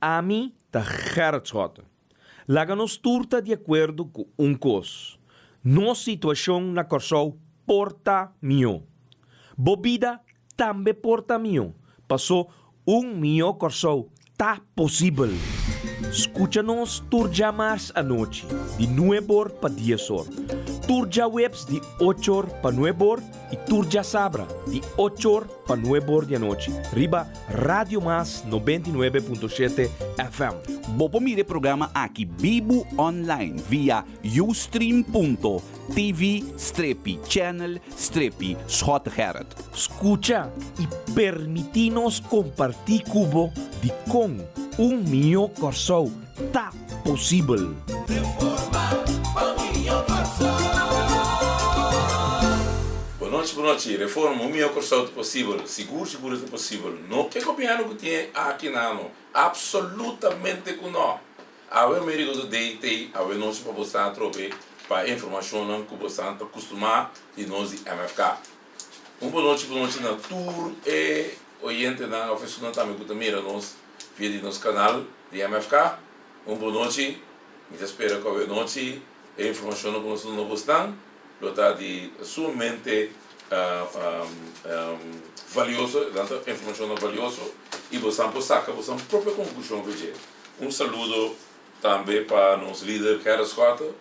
Ami ta Gerrit Schotte. Laga nos tur ta di akuerdo ku un kos, nos situashon na Kòrsou por ta mihó. Bo bida tambe por ta mihó, pasó un mihó Kòrsou ta posibel. Skucha nos tur djamars anochi di nueb'or pa dies'or, tur djaweps di och'or pa nueb'or i tur djasabra di och'or pa nueb'or di anochi riba Radio Mas 99.7 FM. Bo por mira e programa aki bibu online via ustream.tv strepi channel strepi Schottegerrit. Skucha i permití nos kompartí ku bo dikon un mihó Kòrsou ta posibel. Bonochi bonochi, Reforma un mihó Kòrsou ta posibel, sigur sigur e ta posibel, no ke gobièrnu ku tin aki na no, absolutamente ku no. Awe Amerigo Today t'ei awe nochi pa bo sa atrobe pa e informashonnan ku bo sa ta kustumá di nos di MFK. Un bonochi bonochi na tur e oyentenan òf esunnan tambe ku ta mira nos via di nos kanal di MFK. Un bonochi, mi ta spera ku awe nochi e informashonnan ku nos ta duna bosnan lo ta di sumamente valioso, nan ta informashonnan valioso i bosnan por saka bosnan propio konklushon for dje. Un saludo tambe pa nos lider Gerrit Schotte,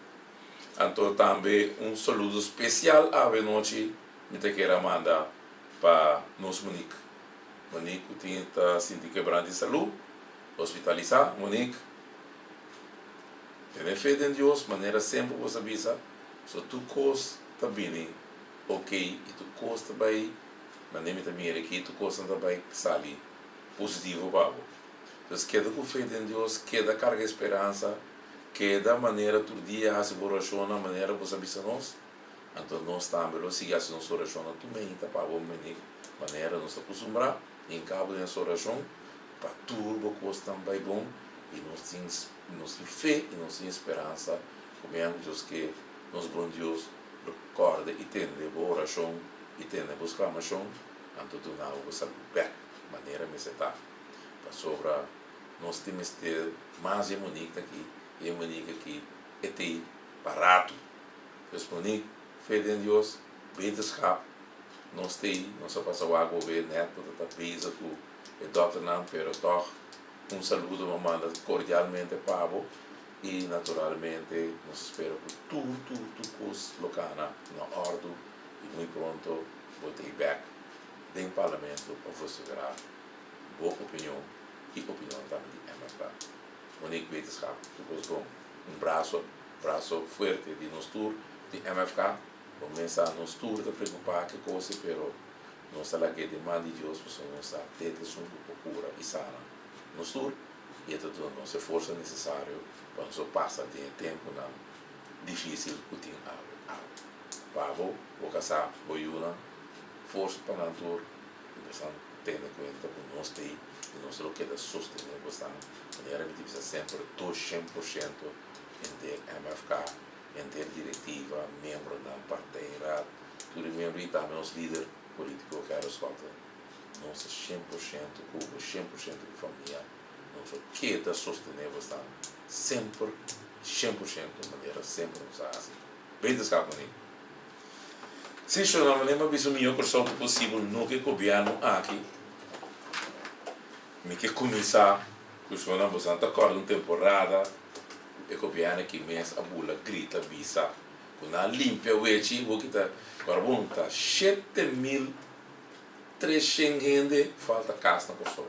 anto tambe un saludo spesial awe nochi mi ta kere a manda pa nos Monique. Monique ku tin ta sinti kebran di salu. Hospitalisá, Monique, Tene fe den Dios, manera semper bo sa bisa, so tur kos ta bini ok i tur kos ta bai manera mi ta mira aki, tur kosnan ta bai sali positivo pa bo. Entonces keda ku fe den Dios, keda karga e speransa, keda manera tur dia hasi bo orashonnan manera bo sa bisa nos, anto nos tambe lo sigui hasi nos orashonnan tur meinta pa bo, Monique, manera nos ta kustumbrá, hinka bo den nos orashon. Pa tur bo kosnan bai bon i nos tin nos tin fe i nos tin speransa ku meangu Dios ke nos bon Dios lo kòrda i tende bo orashon i tende bo sklamashon anto duna bo bo salú bèk manera mester ta pasobra nos tin mester mas di e Monique aki i e Monique aki e tei pa ratu pues Monique fe den Dios beterschap nos tei nos a pasa wak bo be nèt bo ta ta bezig ku e dòkternan pero tòg un saludo bo manda kordialmente pa bo i naturalmente nos a spera ku tur tur tur kos lo kana na òrdu i muy pronto bo ta i bèk den parlamento pa vosiferá bo opinion i opinion tambe di MFK. Monique Wetenschap tur kos bon. Un braso braso fuerte di nos tur di MFK. Bo mes sa nos tur ta preokupá ke kos pero Nos ta lag'é den man di Dios pasobra nos sa t'e ta esun ku por kura i sana nos tur i e ta duna nos e forsa nesesario pa nos por pasa den e tempunan difísil ku tin awe awe. Pa bo, bo kasá, bo yunan, forsa pa nan tur i bosan tene kuenta ku nos t'ei i nos lo keda sostené bosan manera mi ta bisa semper 200% henter MFK, henter direktiva, miembronan, partijraad. Tur e miembro i tambe nos lider politico Gerrit Schotte, nos ta 100% cu bo, 100% cu famia, nos lo keda sostene bosnan semper 100% manera semper nos a haci. Beterschap meneer. Si shona meneer mi a bisa mihor Kòrsou ku posibel no ke gobièrnu aki mi ke kuminsá ku shona bosan ta kòrda un temporada ku e gobièrnu aki mes a bula grita bisa Ku nan limpia wechi bo kita kòrbon ta 7300 hende falta kas na Kòrsou.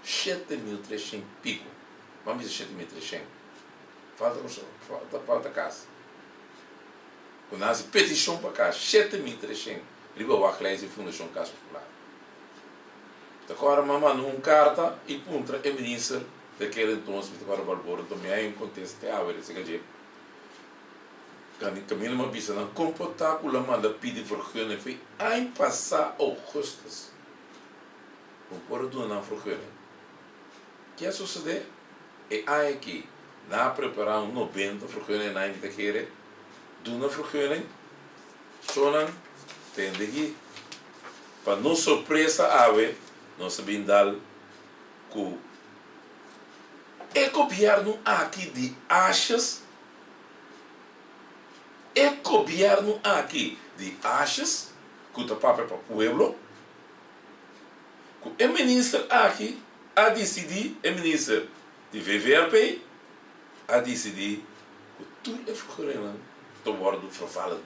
7300 piku. Ban bisa 7300 falta Kòrsou, falta falta kas. Ku nan hasi petishon pa kas 7300 riba wachtlijst di Fundashon Kas Popular. Ta kòrda mi a manda un karta i puntra e minister di akel entonces, mi ta kòrda Balboa, anto mi a haña un kontesta te awe resa dje. Camila m'a bisa nan kon por ta ku lo manda pidi vergunning fo'i aña pasá ougùstus. Bo por a duna nan vergunning. Ke a sosodé? E aña aki nan a prepará un nobenta vergunning nan mi ta kere duna vergunning. Shownan tende aki. Pa nos sorpresa awe nos a bin dal ku. E gobièrnu aki di Asjes, e gobièrnu aki di Asjes ku ta papia pa pueblo, ku e minister aki a disidí, e minister di VVRP a disidí ku tur e verguningnan ta wòrdu vervallen.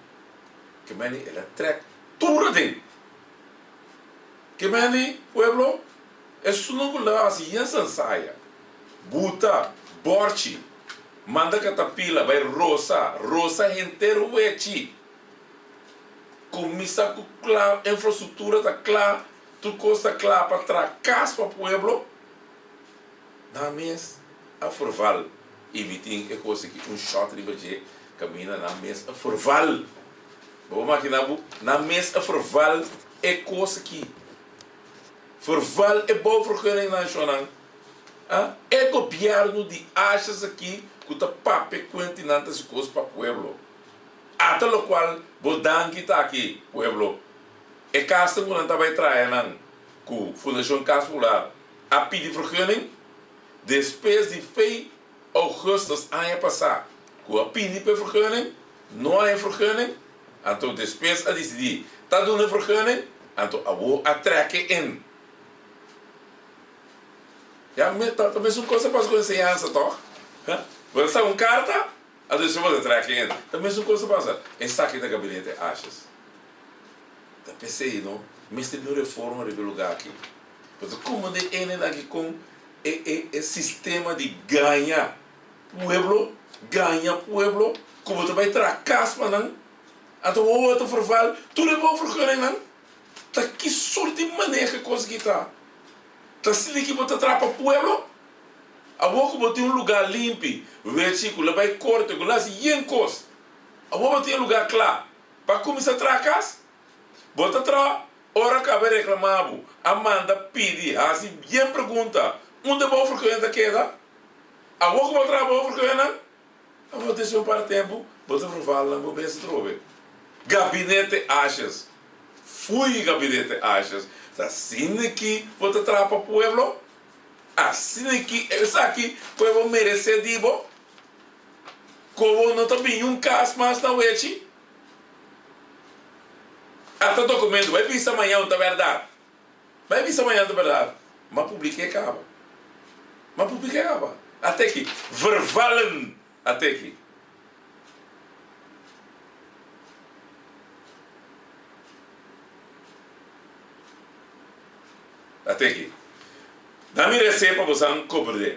Ke meni el a trèk tur aden. Ke meni, pueblo, esunnan ku lo hasi yen sansaya, buta, bòrchi, manda katapila bai rosa, rosa henter wechi. Kuminsá ku kla, infrastruktura ta kla, tur kos ta kla pa traha kas pa pueblo. Nan mes a forval y mi tin e cos aki un shot riba dje caminda nan mes a forval bo por makina bo nan mes a forval e cos aki forval e bouwvergunning nan shonnan a e gobierno di ashes aki cu ta papia cuenti nan ta haci cos pa pueblo ata locual bo danki ta aki pueblo e casnan cu nan ta bay traha nan cu Fundacion Cas Popular a pidi vergunning despues di fei augustus aña pasá ku a pidi pa e vergunning, no a e vergunning, anto despues a disidí ta duna e vergunning, anto awor a trek e in. Ya, ta ta mesun kos a pasa ku enseñansa tòg? Bo ta sa un karta, anto despues bo ta trek e in. Ta mesun kos a pasa. Esaki ta gabinete Asjes. Ta p'esei no mester di un reforma riba e lugá aki. Bo ta komprendé ene nan ki kon e e e sistema di gaña pueblo, gaña pueblo ku bo ta bai traha kas pa nan, anto bo ta verval tur e bon vergunningnan. Ta ki sort di maneho e kos aki ta? Ta asina ki bo ta traha pa pueblo? Awor ku bo tin un lugá limpi, wechi ku lo bai korte, ku lo hasi yen kos, awor bo tin e lugá kla pa kuminsá traha kas? Bo ta traha Ora kaba e reklamá bo, a manda pidi, hasi bien pregunta, unda bo vergunning ta keda? Awor ku bo traha bo vergunning, awor despues un par di tempu bo ta verval nan bo mes atrobe. Gabinete Asjes, Fui Gabinete Asjes, ta asina ki bo ta traha pa pueblo? Asina ki esaki pueblo meresé di bo? Kobo no ta bini un kas mas na wechi? Ata documento, bai bisa mañan un ta berdad. Bai bisa mañan ta berdad. Ma publike caba. Ma publike caba. Ate ki. Vervallen. Ate ki. Ate ki. Na mi rece pa bosan comprende.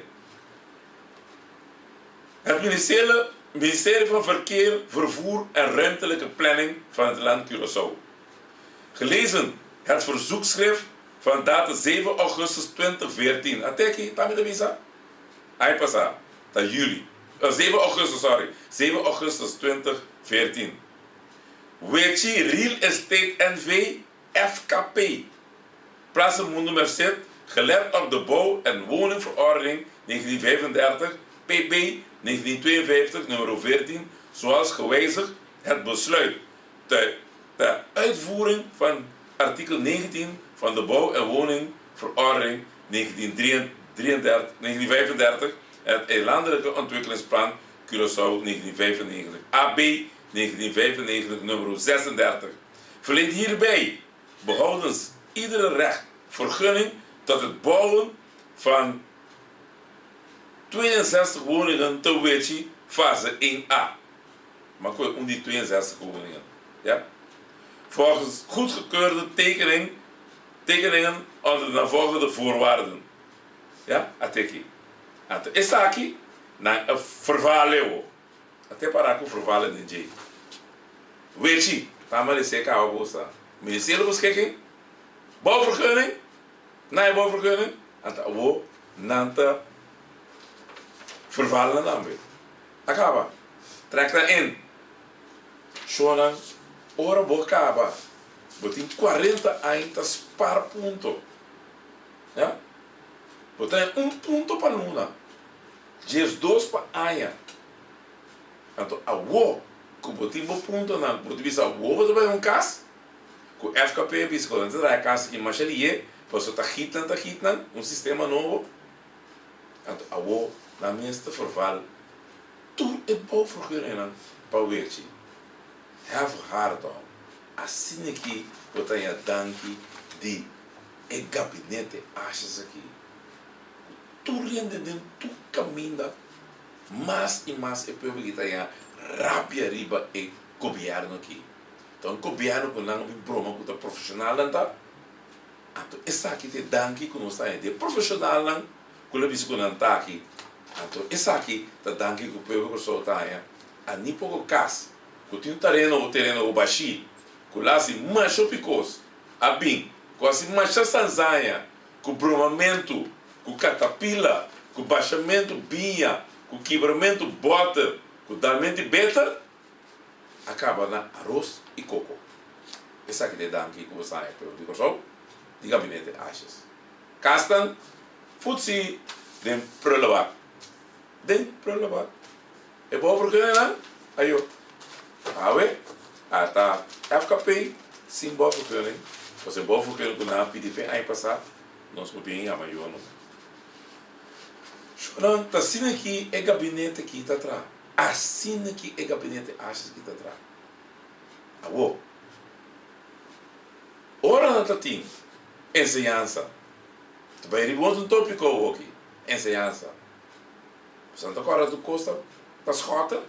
Het ministerie Ministerie van Verkeer, Vervoer en Ruimtelijke Planning van het Land Curaçao. Gelezen het verzoekschrift van datum 7 augustus 2014. Ate aki ta mi ta bisa? Aña pasá, ta juli. 7 augustus, sorry. 7 augustus 2014. Wechi Real Estate NV. FKP. Plaza Mundo Merced, gelet op de Bouw en Woningverordening 1935, PP 1952, numero 14, zoals gewijzigd het besluit ter ter uitvoering van artikel 19 van de Bouw en Woningverordening 1933, 1935 en het Eilandelijke Ontwikkelingsplan Curaçao 1995, AB 1995, numero 36. Verleent hierbij behoudens iedere recht vergunning tot het bouwen van 62 woningen te Wechi fase 1A. Maar koe un di 62 woningen, ja. Volgens goedgekeurde tekening, tekeningen onder de navolgende voorwaarden. Ja, a teki. Anto esaki nan a vervaleo. A te para ku vervalen den dje. Wechi, ta meresé kaba bo sa. Meresé lo beskikking? Bouwvergunning? Na e bouwvergunning? Anto awo nan ta vervalen nan tambe. A kaba. Trek nan in. Shonnan, ora bo kaba, bo tin kuarenta aña ta spar punto. Ya? Bo ta un punto pa luna. 12 pa aña. Anto awo ku bo tin bo puntonan ku bo ta bisa awo bo ta bai un kas, ku FKP a bisa ku nan ta traha kas aki masha lihe, pasobra ta hit nan ta hit nan, un sistema nobo. Anto awo nan mes ta verval tur e bouwvergunningan pa wechi. Hef hard om. Asina ki bo ta haña danki di e gabinete Asjes aki ku tur hende den tur kaminda mas i mas e pueblo aki ta haña rabia riba e gobièrnu aki. Ta un gobièrnu ku nan a bin broma ku ta profeshonalnan ta. Anto esaki ta e danki ku nos ta haña di e profeshonalnan ku lo bisa ku nan ta aki. Anto esaki ta danki ku pueblo Kòrsou ta haña. A ni poko kas ku tin un tareno o tereno o bashí ku la hasi masha hopi kos a bin ku hasi masha sanzaña ku bromamentu ku katapila ku bashamentu biña ku kibramentu bòter ku dalmenti beter a kaba na aros i koko. Esaki ta e danki ku bo sa haña pueblo di Kòrsou di gabinete Asjes. Kasnan futsi den prullenbak. Den prullenbak. E bouwvergunning ayo. Awe a ta FKP sin bouwvergunning. Pasobra e bouwvergunning ku nan a pidi fe aña pasá nos por bin yama yo no. Shornan ta asina ki e gabinete aki ta traha. Asina ki e gabinete Asjes aki ta traha. Awor ora nan ta tin enseñansa ta bai riba otro tópiko awoki, enseñansa. Santa Cora tu kos ta ta schotten,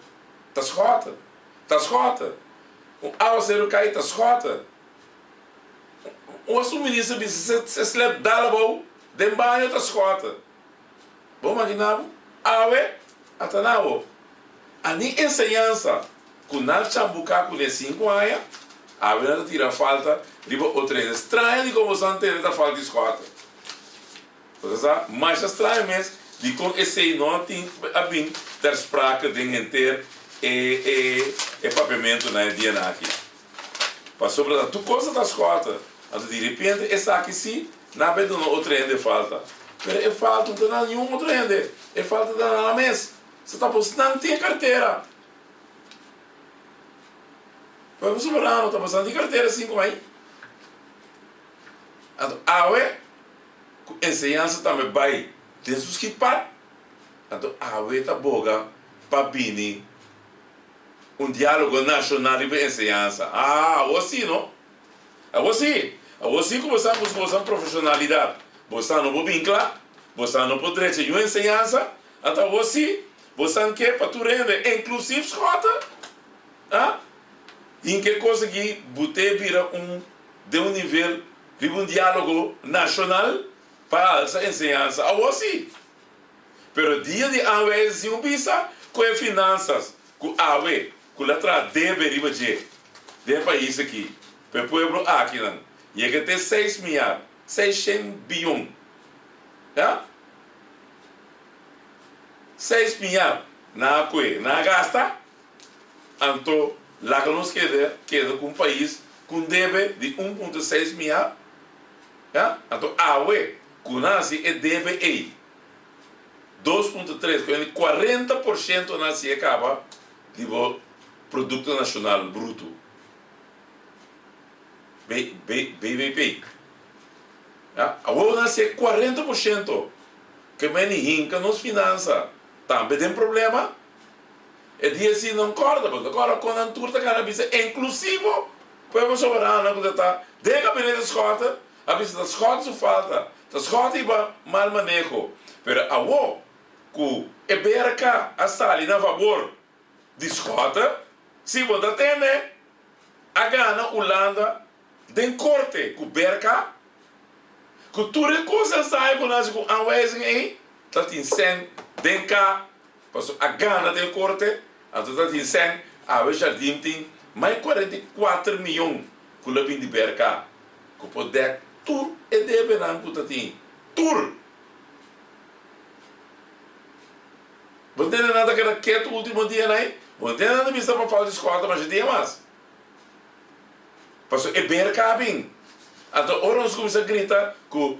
ta schotten, ta schotten. Un awaseru kai ta schotten. Un asun minister bisa se se slep dal abou den baño ta schotten. Bo magina bo? Awe ata na bo. A ni enseñansa ku nan chambuka kuné sinku aña, awe nan ta tira falta riba otro hende. Straño di komo san tende ta falta di schotten. Bo ta sa masha straño mes dikon esei no a tin a bin ter sprake den henter e e e papiamentunan e dianan aki. Pasobra ta tur kos ta skòrta, anto di repente esaki si nan a bai duna otro hende falta. Pero e falta no ta na niun otro hende, e falta ta na nan mes. Sa ta bosnan tin e kartera. Pueblo Soberano ta bosnan tin kartera sinku ai. Anto awe ku enseñansa tambe bai den su skikpad, anto awe ta boga pa bini un dialogo nashonal riba enseñansa. Ah, awor si no. Awor si. Awor si ku bo sa buska boso profeshonalidat. Bo sa no por bin kla, bo sa no por drecha yu enseñansa, anto awor si bo sa ke pa tur hende, inklusief Schotten. Ah, hinke kos aki but'é bira un den un nivel riba un dialogo nashonal pa alsa enseñansa awor si. Pero dia di awe si un bisa ku e finansas ku awe ku la traha debe riba dje den e pais aki pa e pueblo akinan yega te seis miar seishen biyon ya seis miar nan a kue nan a gasta. Anto laga nos keda keda ku un pais ku un debe di un punto seis miar, ya? Anto awe ku nan hasi e debe ei 2.3 ku e 40% nan hasi e kaba di bo Produkto Nashonal Bruto, BBP, ya? Awor nan hasi e 40% ke meni hinka nos finansa tambe den problema. E dia si nan kòrda, bo ta kòrda kon nan tur ta kana bisa inklusivo pueblo soberano ku ta ta den gabinete Schotten a bisa ta Schotten su falta, ta Schotten hiba mal maneho. Pero awo ku e BRK a sali na fabor di Schotten, si bo ta tende a gana Hulanda den korte ku BRK, ku tur e kos a sali ku nan hasi ku aanwijzing ei ta tin sèn den ka. Paso a gana den korte, anto ta tin sèn, awe Jardim tin mai 44 miyon ku lo bin di BRK, ku por dèk tur e debenan ku ta tin. Tur! Bo ntende nan ta keda ketu ultimo dianan ei? Bo ntende nan ta bisa pa falta di skòlta masha dia mas? Paso e BRK a bin. Anto ora nos kuminsá grita ku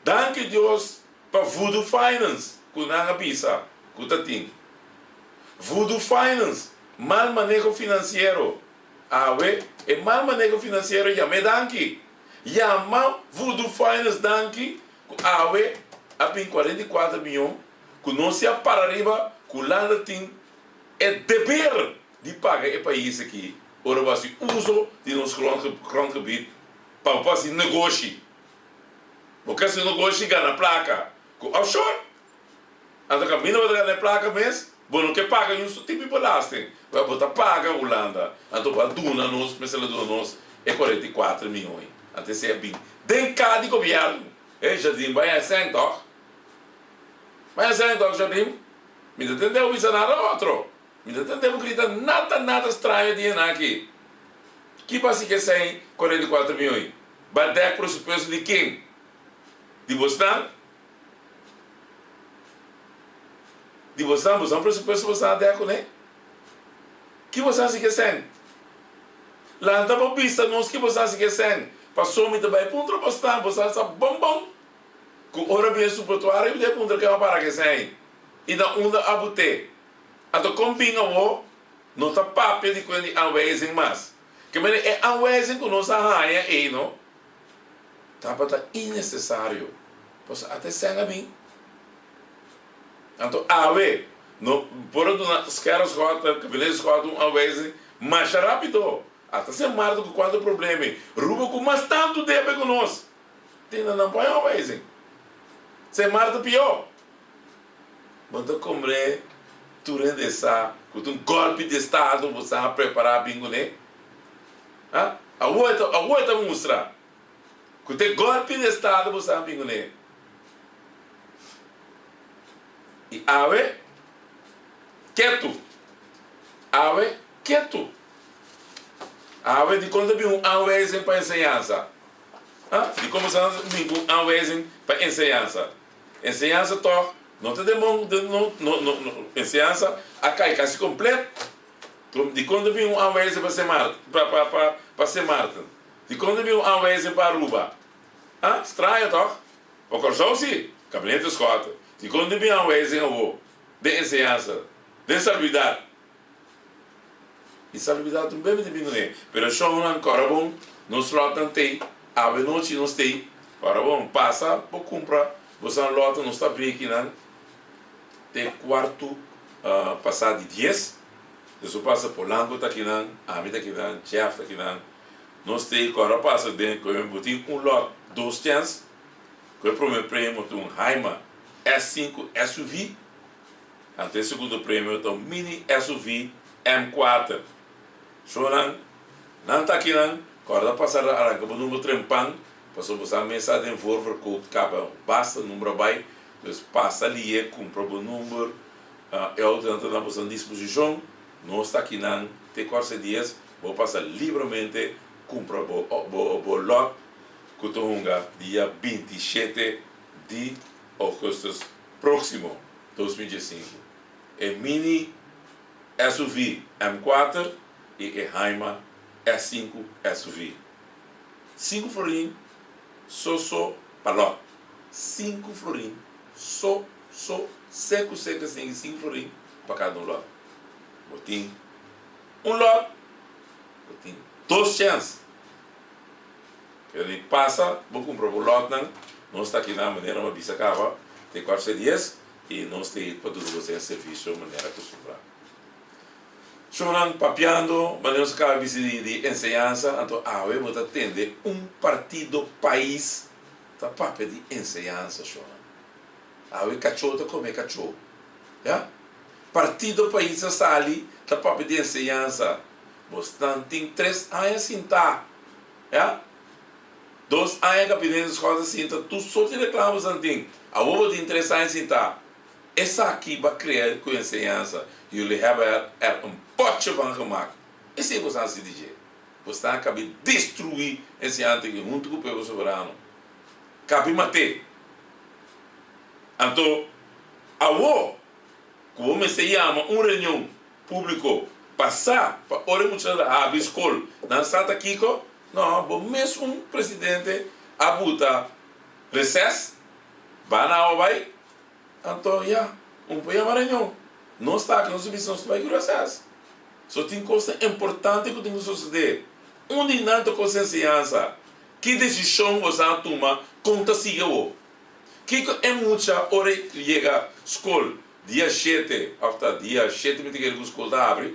danki Dios Pa Voodoo Finance ku nan a bisa ku ta tin Voodoo Finance mal maneho finansiero awe e mal maneho finansiero yam'e danki yama Voodoo Finance danki ku awe a bin 44 miyon. Ku nos si a para riba ku Hulanda tin e deber di paga e pais aki ora bo hasi uso di nos grondgebied pa bo por hasi negoshi. Bo ke hasi negoshi gana plaka ku offshore? Anto kaminda bo ta gana e plaka mes bo no ke paga niun tipo di belasting. Wèl bo ta paga Hulanda anto bo a duna nos mester a duna nos e 44 mion anto esei a bin den ka di gobièrnu. Hey Jardim bai hèsèn tòg? Bai hèsèn tòg Jardim? Mi ta tende bo bisa nada otro. Mi ta tende bo grita nada nada straño di hende aki. Ki basi ke sèn 44 mion? Ba dèk presupuesto di ken? Di bosnan? Di bosnan? Bosnan presupuesto bosnan a dèk kuné? Ki bosnan hasi ke sèn? Lanta bo bisa nos ki bosnan hasi ke sèn. Paso mi ta bai puntra bosnan, bosnan sa bon bon ku ora bin e supletorio mi ta bai puntra ken a para ke sèn i na unda a but'é. Anto kon bin awo no ta papia di kuen di aanwijzing mas. Ke manera e aanwijzing ku nos a haña ei no tabata innesesario pasobra ata e sèn a bin. Anto awe no por a duna Skerp Schotten, Gabinete Schotten un aanwijzing masha rapido. Ata Sint Maarten ku kuantu problema ei, Aruba ku mas tantu debe ku nos. Tin nan por haña aanwijzing. Sint Maarten pió. Bo ta kompré tur hende sa ku ta un gòlpi di estado bo sa a prepará bin kuné? Ha? Awor e ta awor e ta mustra ku ta e gòlpi di estado bo sa a bin kuné. I awe ketu. Awe ketu. Awe dikon ta bin un aanwijzing pa enseñansa? Ha? Dikon bo sa bin ku un aanwijzing pa enseñansa? Enseñansa tòg no ta den bon no no no enseñansa a kai kasi komplet. Dikon ta bin un aanwijzing pa Sint Maarten pa pa pa pa Sint Maarten? Dikon ta bin un aanwijzing pa Aruba? Ha? Straño tòg? Pa Kòrsou si, Gabinete Schotte. Dikon ta bin aanwijzing awor den enseñansa, den salubridat? I salubridat un bebe ta bin kuné. Pero shownan kòrda bon, nos lòtnan t'ei, awe nochi nos t'ei. Kòrda bon, pasa bo kumpra bosan lòt, nos ta abrí akinan te kuartu pasá di dies. Despues pasa Polanco ta akinan, ami ta akinan, Jeff ta akinan. Nos t'ei, kòrda pasa den ku bo tin un lòt dos chèns, ku e promé premio ta un Haima S5 SUV. Anto e segundo premio ta un mini SUV M kuater. Shownan, nan ta akinan, kòrda pasa aranka bo number trempan, pasobra bo sa mesa den voorverkoop kaba basta number a bai, dus pasa lihe kumpra bo number, e outonan ta na boso disposishon, nos ta akinan te kòrse dies, bo pasa libramente kumpra bo bo lòt ku ta hunga dia 27 di ougùstùs próksimo. 2015, e Mini SUV M kuater i e Haima S sinku SUV. Sinku florin so so pa lòt. Sinku florin so so seku seku esei sinku florin pa kada un lòt. Bo tin un lòt, bo tin dos chèns. Pero di pasa bo kumpra bo lòtnan, nos ta aki na manera bo a bisa kaba te kuarto dies i nos ta pa duna bo e servisio manera kustumbrá. Shownan papiando manera nos a kaba bisa di enseñansa anto awe bo ta tende un partido pais ta papia di enseñansa shownan. Awe kachó ta kome kachó ya. Partido pais a sali ta papia di enseñansa bosnan tin tres aña sintá. Ya. Dos aña Gabinete Schotten sinta tur sorti reclamo san tin. Awor bo tin tres aña sinta. Esaki ba crea cu enseñansa. Jullie hebben er een potje van gemaakt. Esey bo sa haci di dje. Bo sta cabi destrui enseñansa aki hunto cu pueblo soberano. Cabi mate. Anto awor cu bo mester yama un reunion Públiko, pa sa pa ora e muchanan ta habri skol nan sa ta kiko? No, bo mes un presidente a buta reses, ba na awa bai, anto ya, un por yama reunion. Nos ta aki, nos ta bisa nos ta bai ku reses. So tin kosnan importante ku tin ku sosodé. Un di nan ta kos enseñansa. Ki desishon boso a tuma kon ta sigui awor? Kiko e mucha ora e yega skol dia shete òf ta dia shete mi ta kere ku skol ta habri?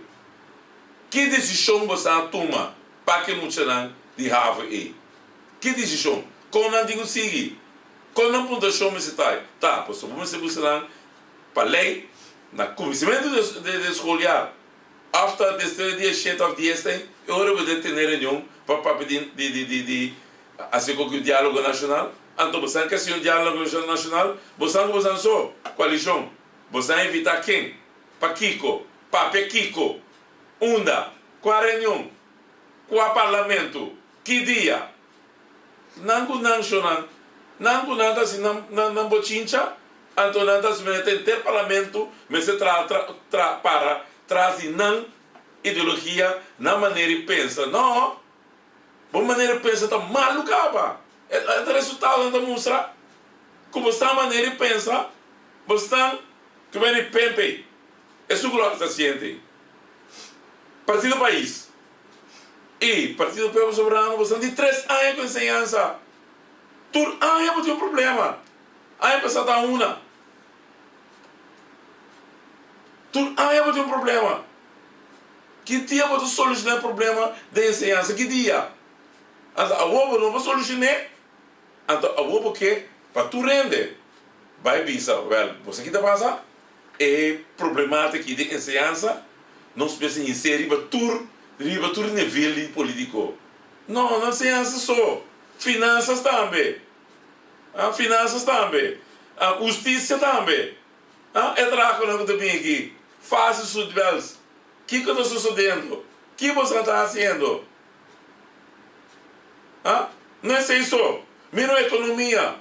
Ki desishon boso a tuma pa ku e muchanan di havo ei? Ki desishon? Kon nan tin ku sigui? Kon nan puntashon mester ta? Ta, pasobra bo mester buska nan pa lei na kuminsamentu di e skoljaar òf ta despues di dia shete òf dies ta e ora bo ta tene reunion pa papia di di di di hasi koki un dialogo nashonal. Anto bo san ke hasi un dialogo nashonal? Bo san ku bo san so koalishon. Bo san invitá ken? Pa kiko? Papia kiko? Unda? Kua reunion? Kua parlamento? Ki dia? Nan ku nan shonan, nan ku nan ta hasi nan nan bochincha, anto nan ta hasi manera ta henter parlamento mester traha tra tra para tras di nan ideologia, nan manera di pensa. No! Bo manera di pensa ta malu kaba. E e resultadonan ta mustra ku bo sta manera di pensa, bo stan ku beni pempe. Esun ku lo ta siente. Partido Pais i Partido Pueblo Soberano bo stan di tres aña ku enseñansa. Tur aña bo tin un problema. Aña pasá ta una. Tur aña bo tin un problema. Ki dia bo ta solushoná e problema den enseñansa? Ki dia? Anto awor bo no por solushoné? Anto awor bo ke pa tur hende bai bisa, wèl, bo sa ki ta pasa? E problematik aki den enseñansa nos mester hins'é riba tur riba tur nivel di politiko. No, no enseñansa so, finansas tambe, ah, finansas tambe, ah, hustisia tambe, ah, e trakonan ku ta bin aki, fásil sudbèls, kiko ta sosodendo, ki boso ta hasiendo? Ah, no esei so, mira un ekonomia.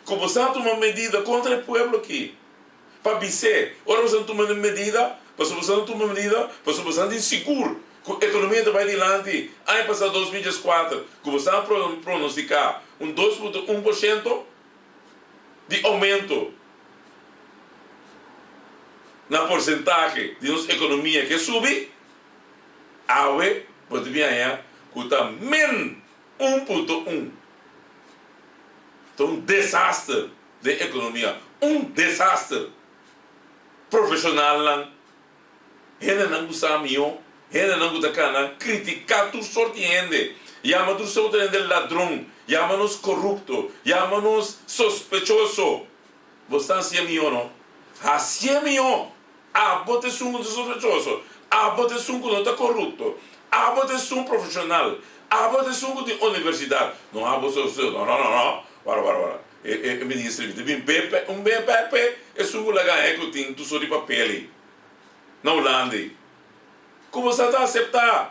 Ku bo sa tuma medida kontra e pueblo aki, pa bis'é, ora bo sa tuma medida, pasobra bo sa no tuma medida, pasobra bo sa tin sigur ku ekonomia ta bai dilanti. Aña pasá 2014, ku bo sa pronostiká un 2.1% di oumento na porsentahe di nos ekonomia ke subi, awe bo ta bin haña ku ta min 1.1. Ta un desaster den ekonomia, un desaster. Profeshonalnan, hendenan ku sa mihó, hendenan ku ta kana kritiká tur sort di hende, yama tur sort di hende ladron, yama nos korupto, yama nos sospechoso. Bo sta hasié mihó, no? Hasié mihó! Abo ta esun ku ta sospechoso, abo ta esun ku no ta korupto, abo ta esun profeshonal, abo ta esun ku tin universidat. No abo so so no no no no wara wara wara e e e minister mi ta bin be un be pepe esun ku laga haña ku tin tur sort di papel ei na Hulanda ei. Ku bo sa ta asepta?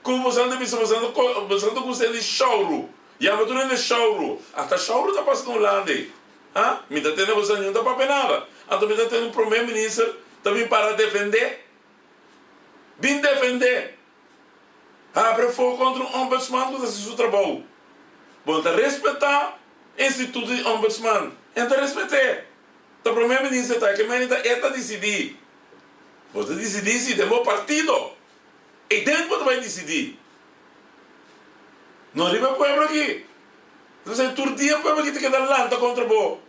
Ku bo sa ta bisa bo sa ta bo sa ta gusta di shouru yama tur hende shouru ata shouru ta pasa na Hulanda ei. Ha? Mi ta tende boso niun ta papia nada. Anto mi ta tende un prome minister ta bin para defende. Bin defende. Habre foco contra un ombudsman cu ta haci su trabou. Bo no ta respeta instituto di ombudsman. E no ta respete. Ta prome minister ta, ke meni ta e ta dicidi. Bo ta dicidi si den bo partido. Eyden bo ta bay dicidi. No riba e pueblo aki. Entonces tur dia pueblo aki ta keda lanta kontra bo.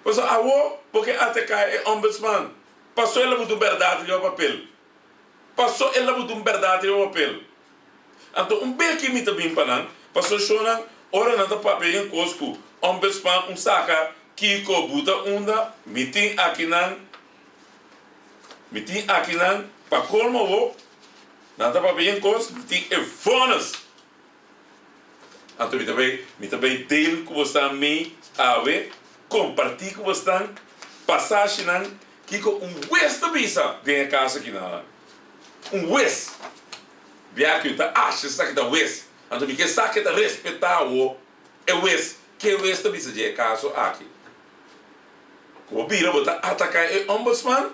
Pasobra awo bo ke ataka e ombudsman. Paso el a buta un bèrdat riba papel. Paso el a buta un bèrdat riba papel. Anto un beki mi ta bin pa nan, paso shownan ora nan ta papia yen kos ku ombudsman un saka kiko buta unda, mi tin akinan, mi tin akinan pa kolmo awo nan ta papia yen kos, mi tin e vònes. Anto mi ta bai, mi ta bai deel ku bosnan mi awe, kompartí ku bosnan pasashinan kiko un wes ta bisa den e kaso aki nan. Un wes! Bia ku ta asha esaki ta wes. Anto mi ke sa ke ta respetá awo e wes, ke wes ta bisa dje e kaso aki. Ku bo bira bo ta ataká e ombudsman,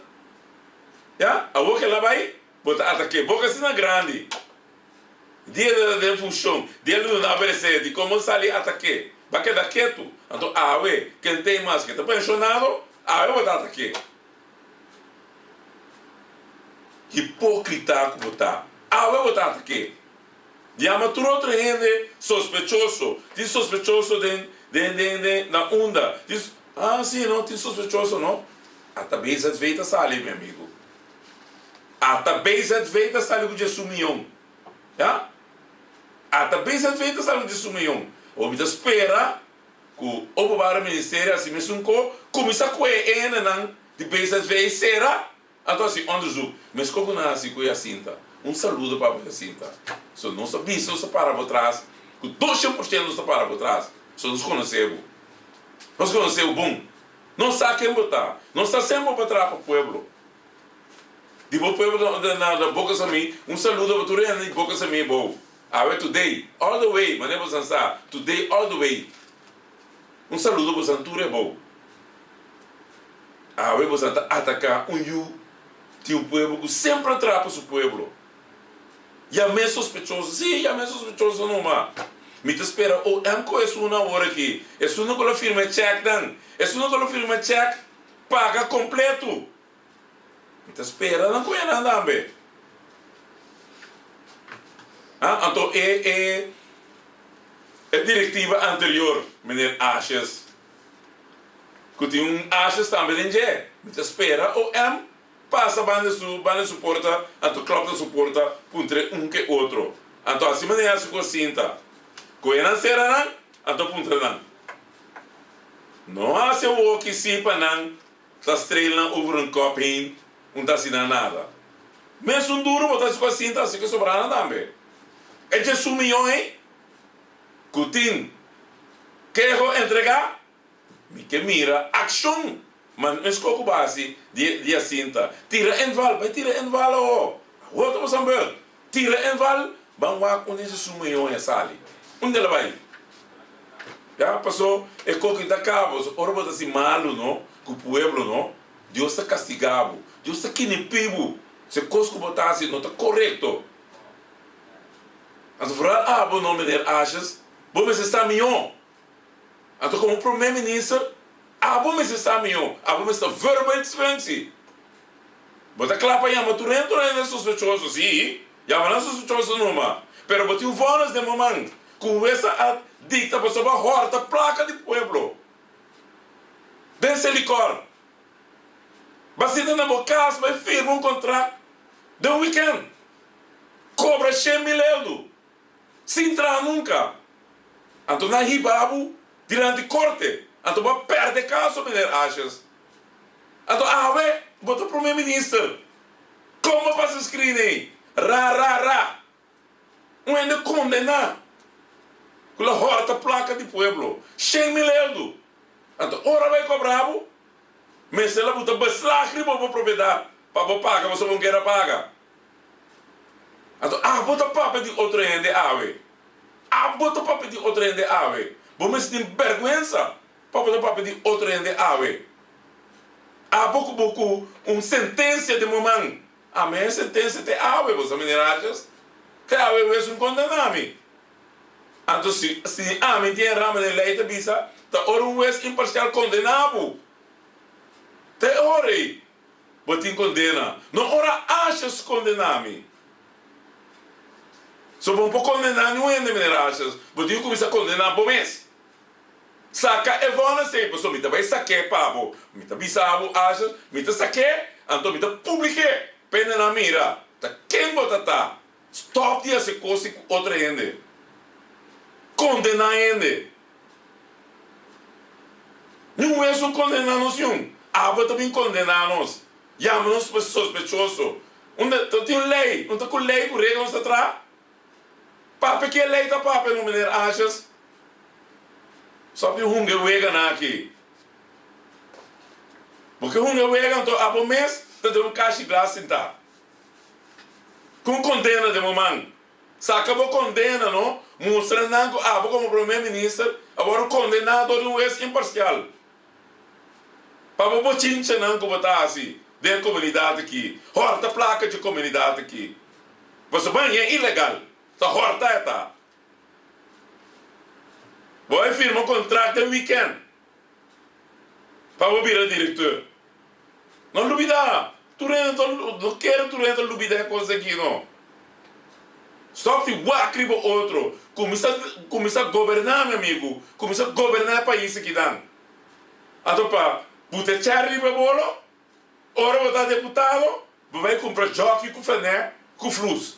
ya, awo kila bai bo ta atak'é boka asina grandi. Dia el ta den funshon, dia el duna aberesé di komo sali atak'é, ba keda ketu. Anto awe, ken ten mas ke ta penshonado, awe bo ta atak'é. Hipókrita ku bo ta, awe bo ta atak'é. Yama tur otro hende sospechoso. Tin sospechoso den Den den den na unda? Tin ah si no tin sospechoso no. Ata BZV ta sali mi amigo. Ata BZV ta sali ku djesun miyon. Ya. Ata BZV ta sali ku djesun miyon. Awor mi ta spera ku Openbare Ministerie hasi mesun ko kuminsá ku e hendenan di BZV sera anto hasi onderzoek. Meskos ku nan hasi ku Jacinta. Un saludo pa bo Jacinta. So nos a bisa nos ta para bo tras ku 200% nos ta para bo tras. So nos konosé bo. Nos konosé bo bon. Nos sa ken bo ta. Nos ta semper pa traha pa pueblo. Di bo pueblo na na Boca Samí. Un saludo pa tur hende di Boca Samí bou. Awe today all the way manera bosan sa today all the way. Un saludo bosan tur e bou. Awe bosan ta ataka un yu di un pueblo ku semper a traha pa su pueblo. Yam'é sospechoso. Sí, yam'é sospechoso numa. Mi ta spera OM ku esun awor aki. Esunnan ku lo firma e chèknan. Esunnan ku lo firma e chèk paga kompleto. Mi ta spera nan ku e nan tambe. Ah, anto e e e direktiva anterior, meneer Asjes, ku tin un Asjes tambe den dje. Mi ta spera OM pasa banda su banda su porta, anto klòp na su porta puntra un ke otro. Anto hasi manera hasi ku a sinta. Ku e nan sera nan, anto puntra nan. No hasi awoki si pa nan Ta streel nan over hun kop heen, un ta hasi nan nada. Mesun duro bo ta hasi ku a sinta hasi ku e sobranan tambe. E djesun miyon ei ku tin keho entregá, mi ke mira akshon. Ma no es koko bo hasi di di a sinta. Tira inval, bai tira inval awo. Awor ta bo san beurt. Tira inval, ban wak unda e djesun miyon ei a sali. Unda el a bai? Ya paso e koki ta kaba paso ora bo ta hasi malu no ku pueblo no Dios ta kastiga bo Dios ta kinipi bo si e kos ku bo ta hasi no ta korekto anto foral abo no meneer Asjes bo mester sa mihó anto komo prome minister abo mester sa mihó abo mester ta voorbeeldsfunctie Bo ta kla pa yama tur hende tur hende sospechoso? Sí, yama nan sospechoso numa. Pero bo tin vònes den bo man ku hues a dikta pasobra bo a hòrta plaka di pueblo den Selikor. Bo a sinta na bo kas bai firma un kontrakt den wikènt, kobra 100,000 euro. Sin traha nunka. Anto nan hiba bo dilanti korte. Anto bo a perde kaso, meneer Asjes. Anto awe bo ta prome minister. Kon bo pasa screen ei? Ra ra ra. Un hende kondena ku lo hòrta plaka di pueblo. 100,000 eldo. Anto ora bai kobra bo, mester la buta beslag riba bo propiedat pa bo paga pasobra bo no kere paga. Anto abo ta papia di otro hende awe? Abo ta papia di otro hende awe? Bo mester tin bèrgwensa pa bo ta papia di otro hende awe. Abo ku bo ku un sentensia den bo man. Ami e sentensia te awe, bo sa meneer Asjes? Te awe bo esun kondena mi. Anto si si ami tin e rama den lei ta bisa, ta ora un wes imparsial kondena bo. Te ora ei. Bo tin kondena. No ora Ashes kondena mi. So bo no por kondena niun hende, meneer Ashes. Bo tin ku kuminsá kondena bo mes. Saka e vònes ei, pasobra mi ta bai sak'é pa bo. Mi ta bisa bo, Ashes, mi ta sak'é, anto mi ta publik'é pa hendenan mira ta ken bo ta ta. Stòp di hasi kos ku otro hende. Kondena hende. Niun wes no kondena nos niun. Abo ta bin kondena nos. Yama nos sospechoso. Unda ta tin un lei? No ta ku lei ku regla nos ta traha? Papia ke lei ta papia no meneer Asjes? Stop di hunga e weganan aki. Bo ke hunga e wega anto abo mes ta den un kashi glas sintá. Ku un kondena den bo man. Saka bo kondena no, mustra nan ku abo komo prome minister a wòrdu kondená dor di un hues imparsial pa bo bochinchanan ku bo ta hasi den e komunidat aki, hòrta plaka dje komunidat aki. Pasobra ban e ilegal, ta hòrta e ta. Bo a firma kontrakt den wikènt pa bo bira direkteur. No lubida! Tur hende ta, no kere tur hende ta lubida e kos aki no. Stop di wak riba otro. Kuminsá kuminsá goberná mi amigu. Kuminsá goberná e pais akinan. Anto pa buta e chèri riba e bolo, ora bo ta deputado, bo bai kumpra jòki ku fenè ku flus,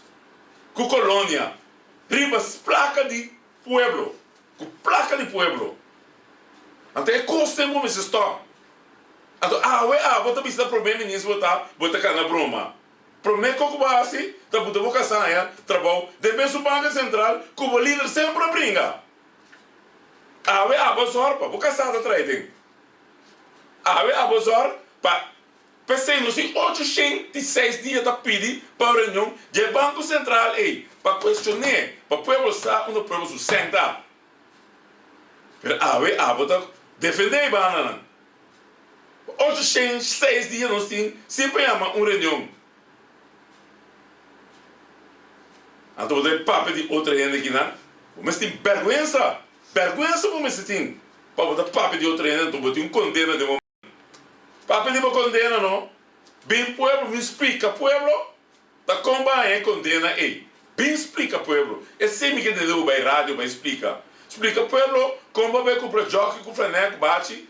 ku kolonia riba plaka di pueblo, ku plaka di pueblo. Anto e kos den bo mester stòp. Anto awe abo ta bisa prome minister bo ta, bo ta kana broma. Prome kos ku bo hasi ta buta bo kasa haña trabou den mesun banka sentral ku bo lider semper a bringa. Awe abo zòrg pa bo kasá ta trae den. Awe abo zòrg pa P'esei nos tin 806 dia ta pidi pa un reunion dje Banko Sentral ei pa kuestion'é pa pueblo sa unda pueblo su sèn ta. Pero awe abo ta defendé e bananan. Pa 806 dia nos tin sin pa yama un reunion. Anto bo ta e papia di otro hende kinan? Bo mester tin bèrgwensa! Bèrgwensa bo mester tin pa bo ta papia di otro hende anto bo tin un kondena den bo. Papia di bo kondena no. Bin pueblo bin splika pueblo ta kon bo haña e kondena ei. Bin splika pueblo. Esei mi ke tende bo bai radio bai splika. Splika pueblo kon bo bai kumpra joki ku flanè ku bachi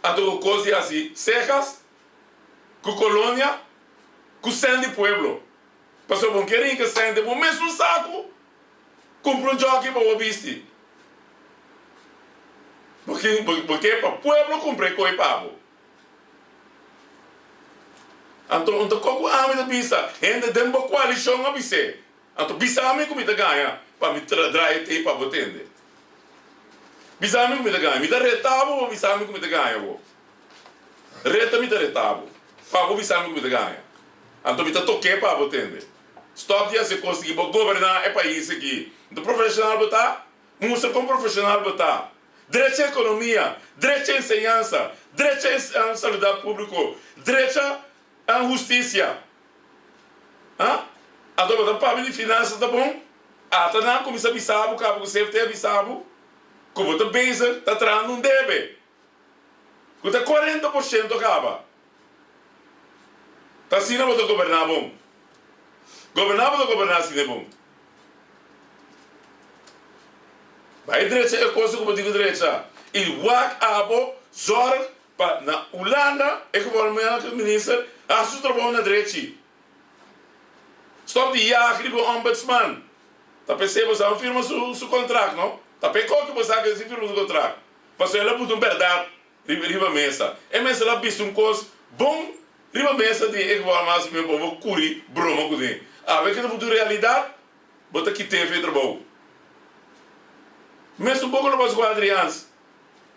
anto ku kos di hasi sejas ku kolonia ku sèn di pueblo. Pasobra bo no ke rinka sèn den bo mesun saku. Kumpra un joki pa bo bisti. Bo bo ke pa pueblo kumpra e koi pa bo. Anto un ta ko ku ami ta bisa, hende den bo koalishon a bis'é. Anto bisa mi ku mi ta gaña pa mi draai e tei pa bo tende. Bisa mi ku mi ta gaña. Mi ta reta bo pa bisa mi ku mi ta gaña bo. Reta mi ta reta bo pa bo bisa mi ku mi ta gaña. Anto mi ta tok'é pa bo tende. Stop di hasi kos aki bo goberná e pais aki. Nto profeshonal bo ta? Mustra kon profeshonal bo ta. Drecha ekonomia, drecha enseñansa, drecha saludat públiko, drecha hustisia. Ha? Anto bo ta papia di finansa ta bon? Ata nan kuminsá bisa bo kaba ku CFT a bisa bo ku bo ta bezig ta trahando un debe ku ta 40% kaba. Ta asina bo ta goberná bon? Goberná bo ta goberná asina e bon? Bai drecha e kos ku bo tin ku drecha i wak abo zòrg pa na Hulanda e gevolmelde minister hasi su trabou na drechi. Stòp di yag riba e ombudsman. Ta p'esei bo sa firma su su kontrakt no? Ta p'e koki bo sa ke si firma su kontrakt? Pasobra el a buta un bèrdat. Riba mesa. E mester a bisti un kos bon riba mesa di e geval mas mi bo bo kuri broma kuné. Awe ke ta futu realidat bo ta kit'é fe trabou. Mesun poko lo pasa ku Adriaans.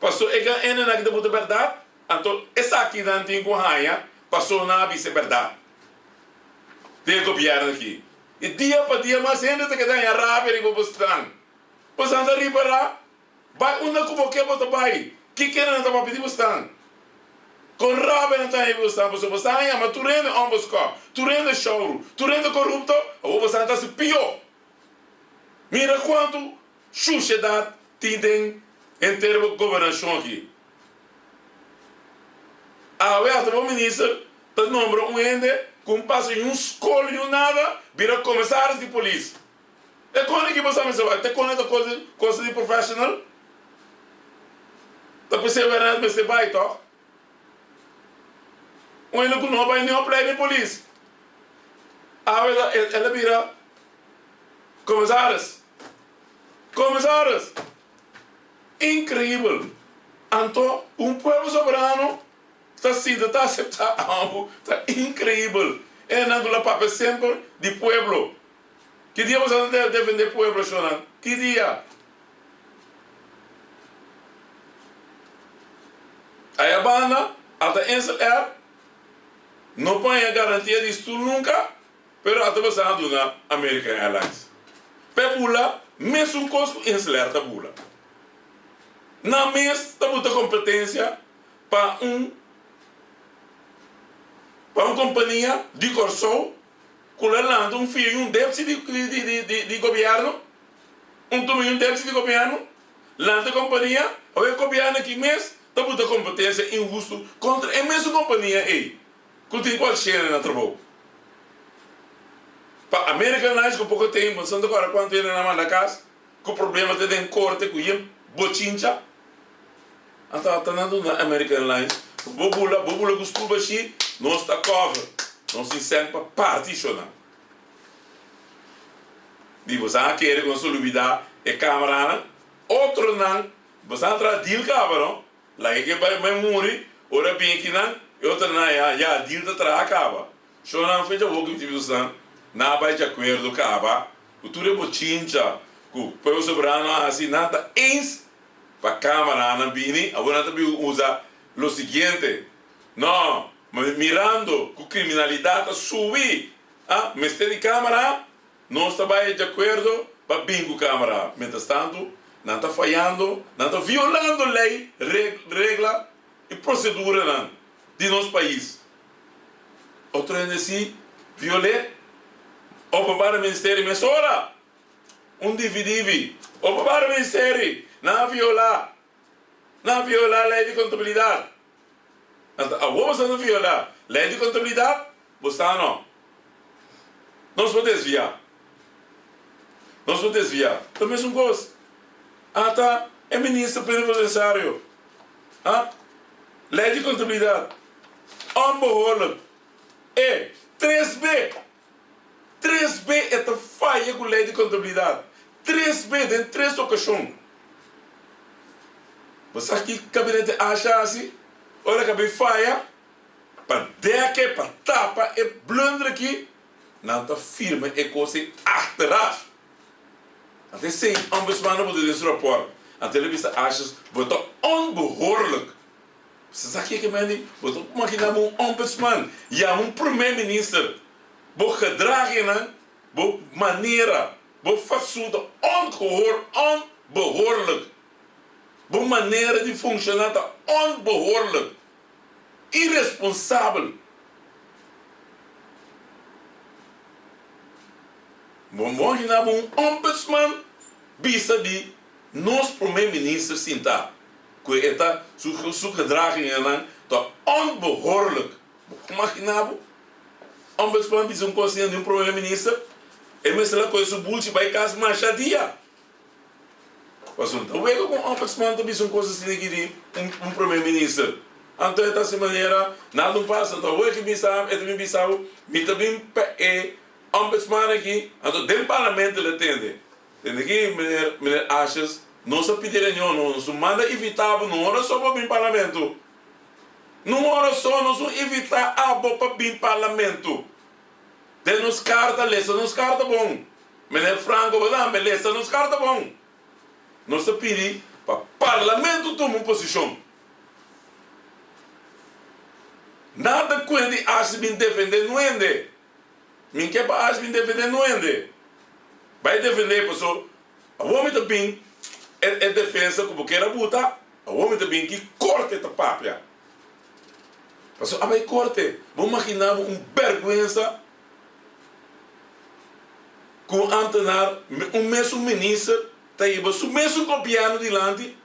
Paso e gan hendenan ki ta buta bèrdat, anto esakinan tin ku haña paso nan a bisa e bèrdat den e gobièrnu aki. I dia pa dia mas hende ta keda haña rabia riba bosnan. Bosnan ta ripará Bai unda ku bo ke bo ta bai. Ki kende nan ta papia di bosnan? Kon rabia nan ta haña di bosnan? Pasobra bosnan a yama tur hende ònbeskòp, tur hende shouru, tur hende korupto, awor bosnan ta hasi pió. Mira kuantu shushedat tin den henter bo gobernashon aki. Awe hasta bo minister ta nombra un hende ku un pasa niun skol niun nada bira komisaris di polis. E kone ki bo sa mester bai? Te kone ta cosa di professional? Ta p'esei Wernet mester bai toch? Un hende ku no bai ni opleiding polis. Awe el a bira commissaris. Commissaris! Increibel! Anto un pueblo soberano ta sinta ta acepta algo ta increibel. E hendenan ku la papia semper di pueblo. Ki dia boso ta defende pueblo shonnan? Ki dia? Aya banda ata Insel Air no paña garantia di stoel nunca, pero ata boso a duna American Airlines. P'e bula mesun cos cu Insel Air ta bula. Nan mes ta buta competencia pa un pa un compania di Corsou. Ku lo lanta un fia i un depsi di gobièrnu, un tuma i un depsi di gobièrnu, lanta kompania, awor e gobièrnu aki mes ta buta kompetensia inhustu kontra e mesun kompania ei ku tin kualshene na trabou. Pa American Airlines ku poko tempu no ta kòrda kuantu hende nan manda kas ku problema te den korte ku yen bochincha. Anto ata nan duna American Airlines bo bula bo bula ku stul bashí nos ta cover nos tin sèn pa parti shonan. Di boso a kere ku nos a lubida e kameranan otronan boso a traha deal kaba no laga ke bai bai muri ora bin akinan e otronan ya ya deal ta traha kaba. Shonnan fecha hopi di biusnan na a bai di akuerdo kaba ku tur e bochincha ku Pueblo Soberano a hasi nan ta eens pa kamaranan bini awor nan ta bin usa lo siguiente no mirando ku kriminalidat a subi a mester di kamara nos ta bai di akuerdo pa bin ku kamara mientras tanto nan ta fayando nan ta violando lei regla i proseduranan di nos pais. Otro hende si viol'é, openbare ministerie mesora un dividivi. Openbare ministerie, nan a violá, nan a violá lei di kontabilidat. Anto awor bo sta violá lei di kontabilidat, bo sta no. Nos por desviá. Nos por desviá. Ta mesun kos. Ata e minister plenipotensiario, a lei di kontabilidat. Onbehoorlijk. E 3B. 3B e ta faya ku lei di kontabilidat. 3B den tres okashon. Bo sa ki kabinete Asha hasi ora ku a bin faya? Pa dèk e, pa tapa e blunder aki, nan ta firma e kos ei achteraf. Anto esei ombudsman a bota den su rapòrt. Anto el a bisa Asha, bo ta onbehoorlijk. Sa kiko mende? Bo ta makina bo un ombudsman, yama un prome minister. Bo gedragingnan, bo manera, bo fatsoen ta ongehoor, onbehoorlijk. Bo manera di funciona ta onbehoorlijk, iresponsabel. Bo makina bo un ombudsman bisa di nos prome minister sinta. Ku e ta su su gedragingennan ta onbehoorlijk. Bo por magina bo? Ombudsman bisa un kos asina di un prome minister, e mester a kohe su bulchi bai kas masha dia. Pasobra no ta wega ku un ombudsman ta bisa un kos asina aki di un prome minister. Anto e ta hasi manera nada un pasa. Anto awor ki bisa e ta bin bisa bo, mi ta bin pa e ombudsman aki, anto den parlamento lo e tende. Tende ki, meneer, meneer Asjes, nos a pidi reunion, no, nos manda invita bo, no ora so pa bin parlamento. No ora so nos un invita abo pa bin parlamento. Den nos carta, lesa nos carta bon. Meneer Franco, bo tambe, lesa nos carta bon. Nos ta pidi pa parlamento tuma un posicion. Nada cu hende Asjes bin defende nuende. Min ke pa Ash bin defende nuende. Bai defende paso awor mi ta bin e e defensa ku bo kier a buta awor mi ta bin ki korte ta papia. Paso a bai korte bo magina bo un berguensa ku un amtenar un mesun minister ta hiba su mesun gobièrnu dilanti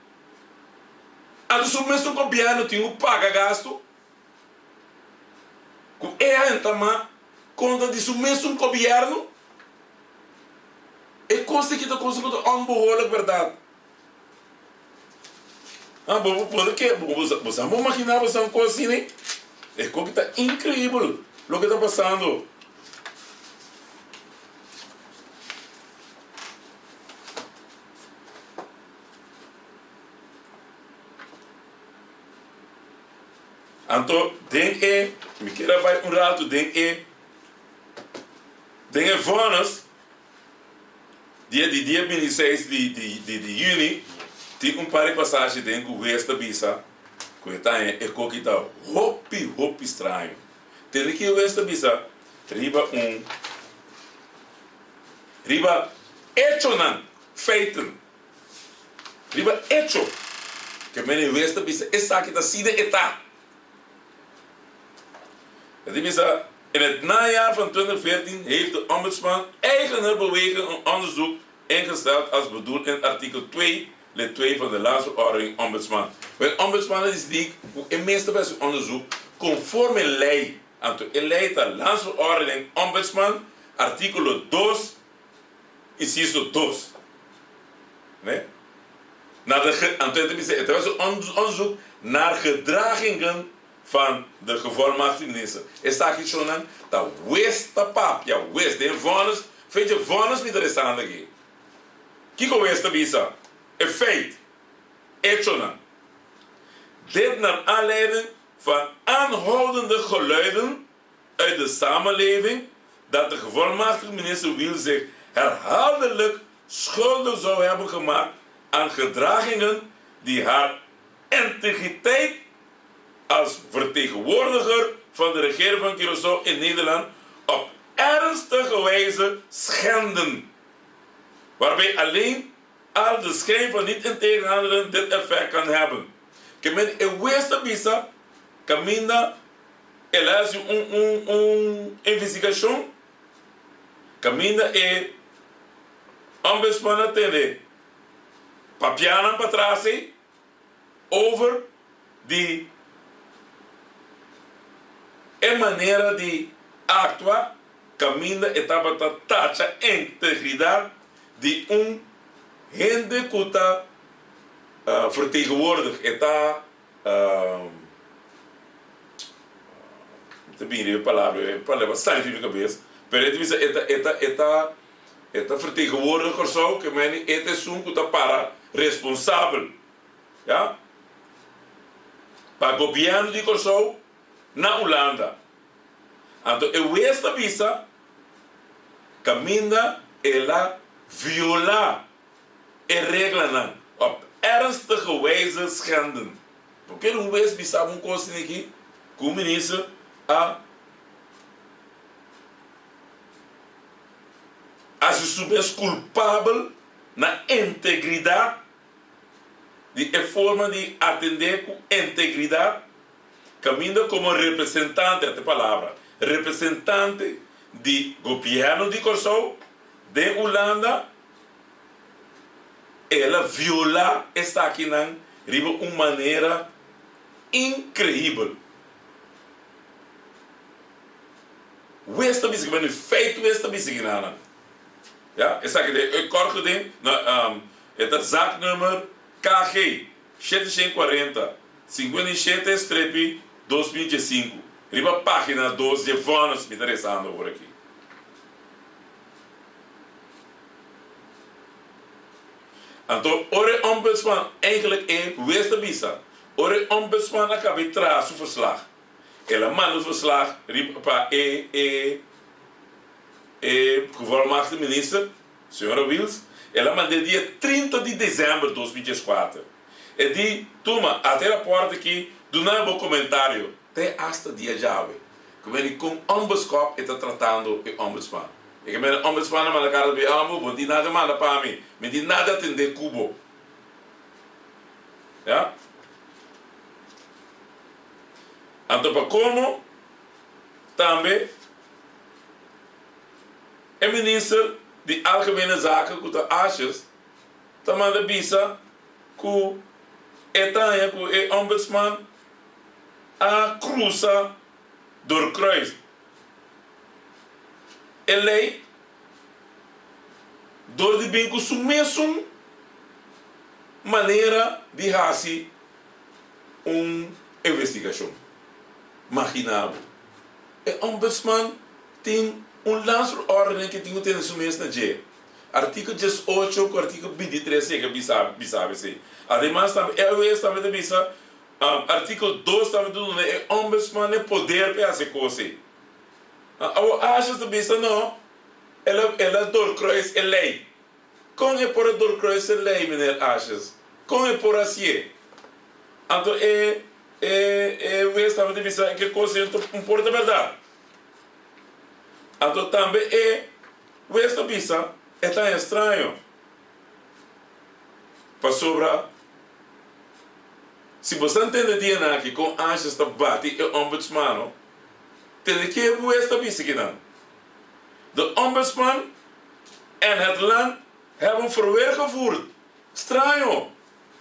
anto su mesun gobièrnu tin ku paga gastu. Ku e a entamá kontra di su mesun gobièrnu? E kos aki ta kos ku ta onbehoorlijk bèrdat. Ha, bo bo por ke, bo bo sa bo maginá bo sa un kos asina? E kos ta inkreibel loke ta pasando. Anto den e, mi kier a bai un ratu den e, den e vònes dia di dia bintiseis di di di di yüni tin un par di pasashi den ku hues ta bisa ku e ta haña e koki ta hopi hopi straño. Tende ki e hues ta bisa riba un riba echonan, feiten. Riba echo ke mene hues ta bisa esaki ta asina e ta. E ta bisa, In het najaar van 2014 heeft de Ombudsman eigener bewegen een onderzoek ingesteld als bedoeld in artikel 2 lid 2 van de Landsverordening Ombudsman. Wel, Ombudsman a disidí ku e mes ta bai hasi onderzoek konforme lei. Anto e lei ta Landsverordening Ombudsman. Artíkulo dos, insiso dos. Ne? Naar de ge, anto e ta bisa e ta hasi onderzoek naar gedragingen van de gevolmachtigde minister. Esaki shonnan ta wes ta papia, wes den vonnis, fecha vonnis mi ta resando aki. Kiko wes ta bisa? E feit, echonan. Dit naar aanleiding van aanhoudende geluiden uit de samenleving dat de gevolmachtigde minister Wiel zich herhaaldelijk schuldig zou hebben gemaakt aan gedragingen die haar integriteit als vertegenwoordiger van de regering van Curaçao in Nederland op ernstige wijze schenden, waarbij alleen al de schijn van niet integer handelen dit effect kan hebben. Ke men e wes ta bisa kaminda el a hasi un un un investigashon kaminda e ombudsman a tende papianan patras ei over di e manera di aktua kaminda e tabata tacha integridat di un hende ku ta vertegenwoordig, e ta, mi ta bini riba e palabra, e palabra a sali for mi kabes, pero e ta bisa e ta e ta e ta e ta vertegenwoordig Kòrsou, ke meni e ta esun ku ta para responsabel, ya, pa gobièrnu di Kòrsou na Hulanda. Anto e wes ta bisa kaminda el a violá e reglanan op ernstige wijze schenden. Bo kere un wes bisa bo un kos asina aki ku un minister a hasi su mes kulpabel na integridat di e forma di atendé ku integridat kaminda komo representante, ata e palabra, representante di gobièrnu di Kòrsou den Hulanda, el a violá esakinan riba un manera inkreibel. Wes ta bisa ki feit wes ta bisa kinanan. Ya, esaki ta e kort geding, e ta zaaknummer KG 740 57 strepi 2015, riba pagina dos dje vonnis mi ta rezando awor aki. Anto ora e ombudsman, eigenlijk e wes ta bisa, ora e ombudsman a kaba e traha su verslag, el a manda su verslag riba pa e e e gevolmachtigde minister, señora Wiels, el a mand'é dia 30 di december 2014. E di, Tuma, ata e raport aki, duna bo komentario. Te asta dia djawe, ku meni kon ombudscop e ta tratando e ombudsman. E ke meni ombudsman a manda karta pa e ombu, bo no tin nada manda pa mi, mi tin nada atende ku bo. Ya. Anto pa komo tambe e minister di Algemene Zaken ku ta Asjes ta manda bisa ku e ta haña ku e ombudsman a krusa doorkruis e lei dor di bin ku su mesun manera di hasi un investigashon. Magina bo, e ombudsman tin un landsverordening ke tin ku tene su mes na dje. Artíkulo 18 ku artíkulo 23 yega bisa bisa esei. Ademas tambe e hues tambe ta bisa Artíkulo dos tambe ta duna e ombudsman e poder pa e hasi e kos ei. Awor Asjes ta bisa no, el a el a doorkruis e lei. Kon e por a doorkruis e lei, meneer Asjes? Kon e por hasié? Anto e e e wes tambe ta bisa ke kos ei no por ta bèrdat. Anto tambe e wes ta bisa e ta estraño pasobra. Si bo sa ntende dianan aki kon Asjes ta bati e ombudsmano, tende ke hues ta bisa kinan. De ombudsman en het land hebben verweer gevoerd. Straño!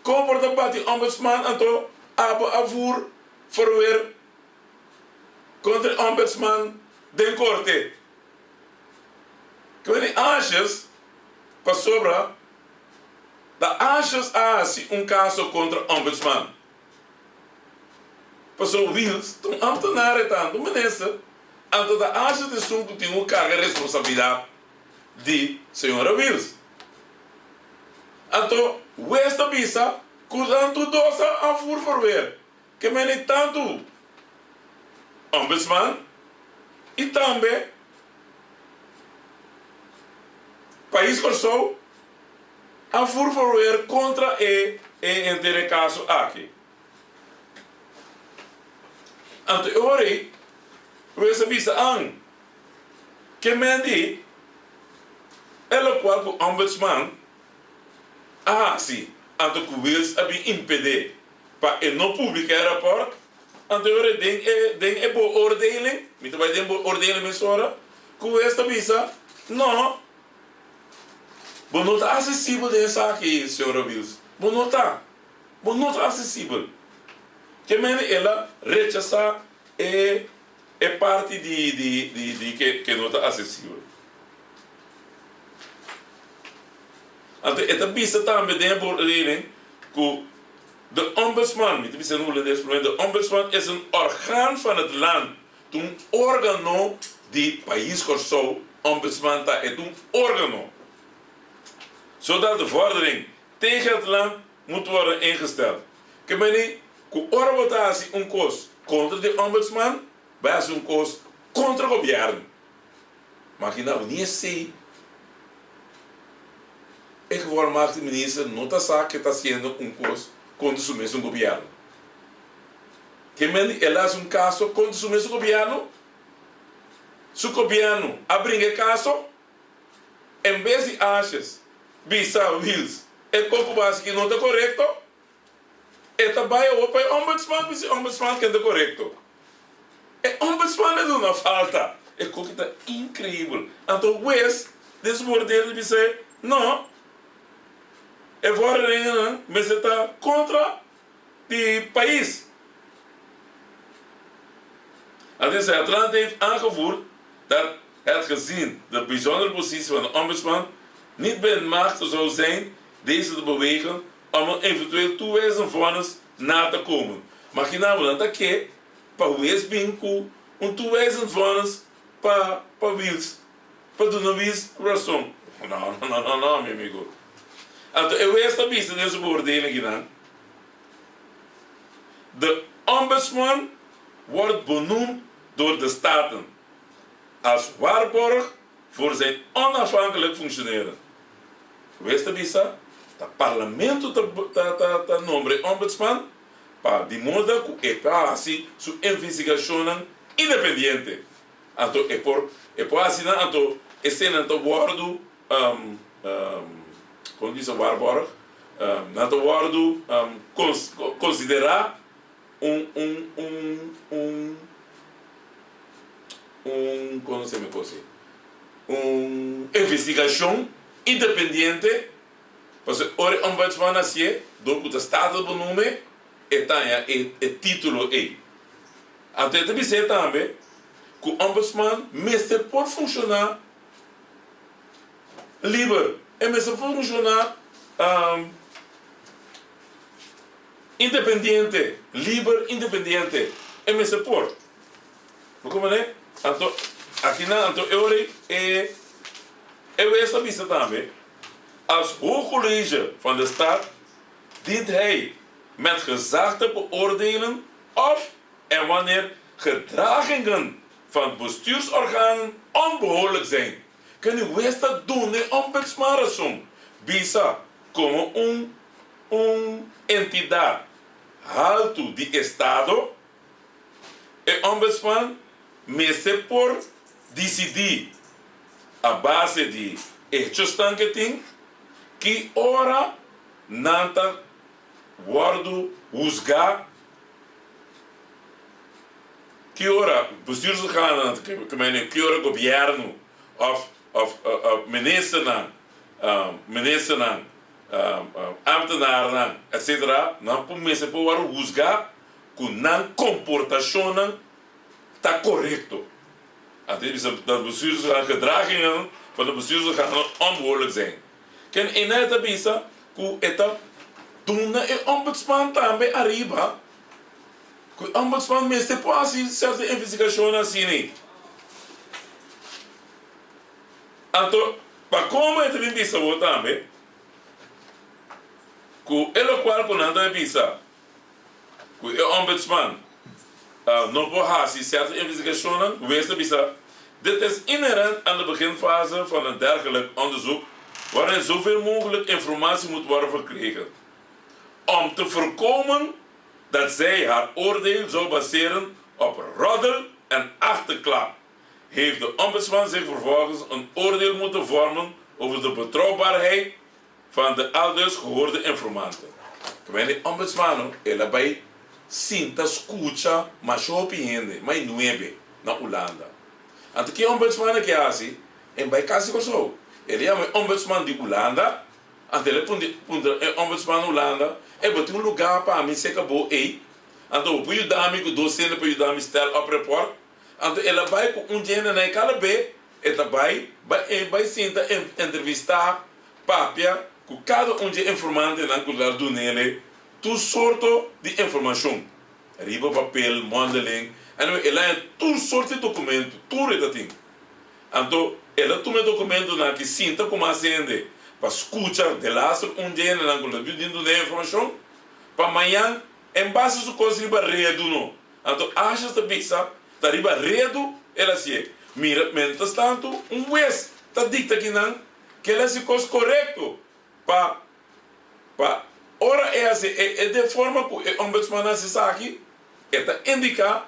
Kon por ta bati ombudsman anto abo a voer verweer kontra e ombudsman den korte? Ke wende Asjes pasobra ta Asjes a hasi un kaso kontra Ombudsman. Pasobra Wiels ta un ambtenaar e tantu minister, anto ta Asjes esun ku tin ku karga responsabilidat di señora Wiels. Anto wes ta bisa ku nan tur dos a voer verweer. Ke mene tantu Ombudsman i tambe Pais Kòrsou a voer verweer kontra e henter e kaso aki. Anto e ora ei wes a bisa an ke men di e lokual ku Ombudsman a hasi anto ku Wiels a bin impedé pa e no publica e raport, anto e ora den e den e beoordeling, mi ta bai den beoordeling mesora, ku hues ta bisa, no, bo no ta asesibel den esaki, señora Wiels, bo no ta, bo no ta asesibel. Ke mende el a rechasa e e parti di di di di ke ke no ta asesibel. Anto e ta bisa tambe den e beoordeling ku de ombudsman, mi ta bisa na hulandes promé, de ombudsman is een orgaan van het land, ta un órgano di pais Kòrsou, ombudsman ta e ta un órgano, zodat de vordering tegen het land moet worden ingesteld. Ke meni ku ora bo ta hasi un kos kontra di ombudsman, bo a hasi un kos kontra gobièrnu. Makina bo ni esei e gevolmachtigde minister no ta sa ke ta hasiendo un kos kontra su mesun gobièrnu. Ke men di el a hasi un kaso kontra su mesun gobièrnu? Su gobièrnu a bringa e kaso? En bes di Asjes bisa Wiels e kos ku bo hasi ki no ta korekto, E ta bai awor pa e ombudsman bisa e ombudsman ken ta korekto. E ombudsman a duna falta. E koki ta inkreibel. Anto hues den su bordel di bisa e, no, e vorderingennan mester ta kontra di pais. Anto esei Atlante heeft aangevoerd dat het gezien de bijzondere positie van de ombudsman niet bij machte zou zijn deze te bewegen Om un eventueel toewijzend vonnis na ta komen. Magina bo nan ta ke pa hues bin ku un toewijzend vonnis pa pa Wiels, pa duna Wiels rason. No, no, no, no, no, mi amigo. Anto e hues ta bisa den su beoordeling kinan, De ombudsman wordt benoemd door de Staten als waarborg voor zijn onafhankelijk functioneren. Hues ta bisa, ta Parlamento ta nombra e Ombudsman pa di moda ku e ta hasi su investigashonnan independiente. Anto e por e por hasi nan, anto eseinan ta wòrdu, komo ta bisa waarborg? Nan ta wòrdu konsiderá un un un un un kono se me kos ei un investigashon independiente pasobra ora e ombudsman hasié dor ku ta Staten benoem'é e ta haña e e título ei anto e ta bis'é tambe ku ombudsman mester por funshoná liber e mester por funshoná Independiente, liber independiente, e mester por. Bo comprende? Anto, akinan, anto e ora e e wes ta bisa tambe, Als Hoog College van de Stad dient hij met gezag te beoordelen of en wanneer gedragingen van bestuursorganen onbehoorlijk zijn. Ken e wes ta duna e ombudsman rason, bisa komo un un entidat haltu di estado, e ombudsman mester por disidí a base di hechosnan ke tin ki ora nan ta wòrdu husgá, ki ora bestuursorganen, ki ora gobièrnu òf ministernan, ministernan Ambtenarnan, etc. Nan por mester por wòrdu husgá ku nan komportashonnan ta korekto. Anto e bisa dat bestuursgedragingen van de bestuursorganen onbehoorlijk zijn. Ken ena e ta bisa ku e ta duna e ombudsman tambe ariba ku e ombudsman mester por hasi sierto investigashonnan asina. Anto pa komo e ta bin bisa bo tambe ku e lokual ku nan ta bisa ku e ombudsman no por hasi sierto investigashonnan, wes ta bisa, Dit is inherent aan de beginfase van een dergelijk onderzoek waarin zoveel mogelijk informatie moet worden verkregen om te voorkomen dat zij haar oordeel zou baseren op roddel en achterklap heeft de ombudsman zich vervolgens een oordeel moeten vormen over de betrouwbaarheid van de aldus gehoorde informanten. Kmen e ombudsman el a bai sinta skucha masha hopi hende, mai nuebe, na Hulanda. Anto ke ombudsman a ke hasi? E bai kas di Kòrsou. El a yama e ombudsman di Hulanda, anto el a puntra e ombudsman na Hulanda, Ey, bo tin un lugá pa mi serka bo ey? Anto bo por yuda mi ku dos hende pa yuda mi stel op report? Anto el a bai ku un djende na e kada be e ta bai bai e bai sinta entrevistá, papia ku kada un dje informantenan ku la dunele tur sorto di informashon riba papel, mondeling, anyway el a haña tur sorto di dokumento, tur e ta tin. Anto el a tuma e dokumentonan aki sinta ku mas hende pa skucha delaster un dje hendenan ku la duna e informashon pa mañan en base su kos riba redu no. Anto Ashes ta bisa, Ta riba redu el hasié. Mira, mientras tantu un hues ta dikta kinan ku el hasi kos korekto pa pa ora e hasi e e den forma ku e ombudsman hasi esaki, e ta indiká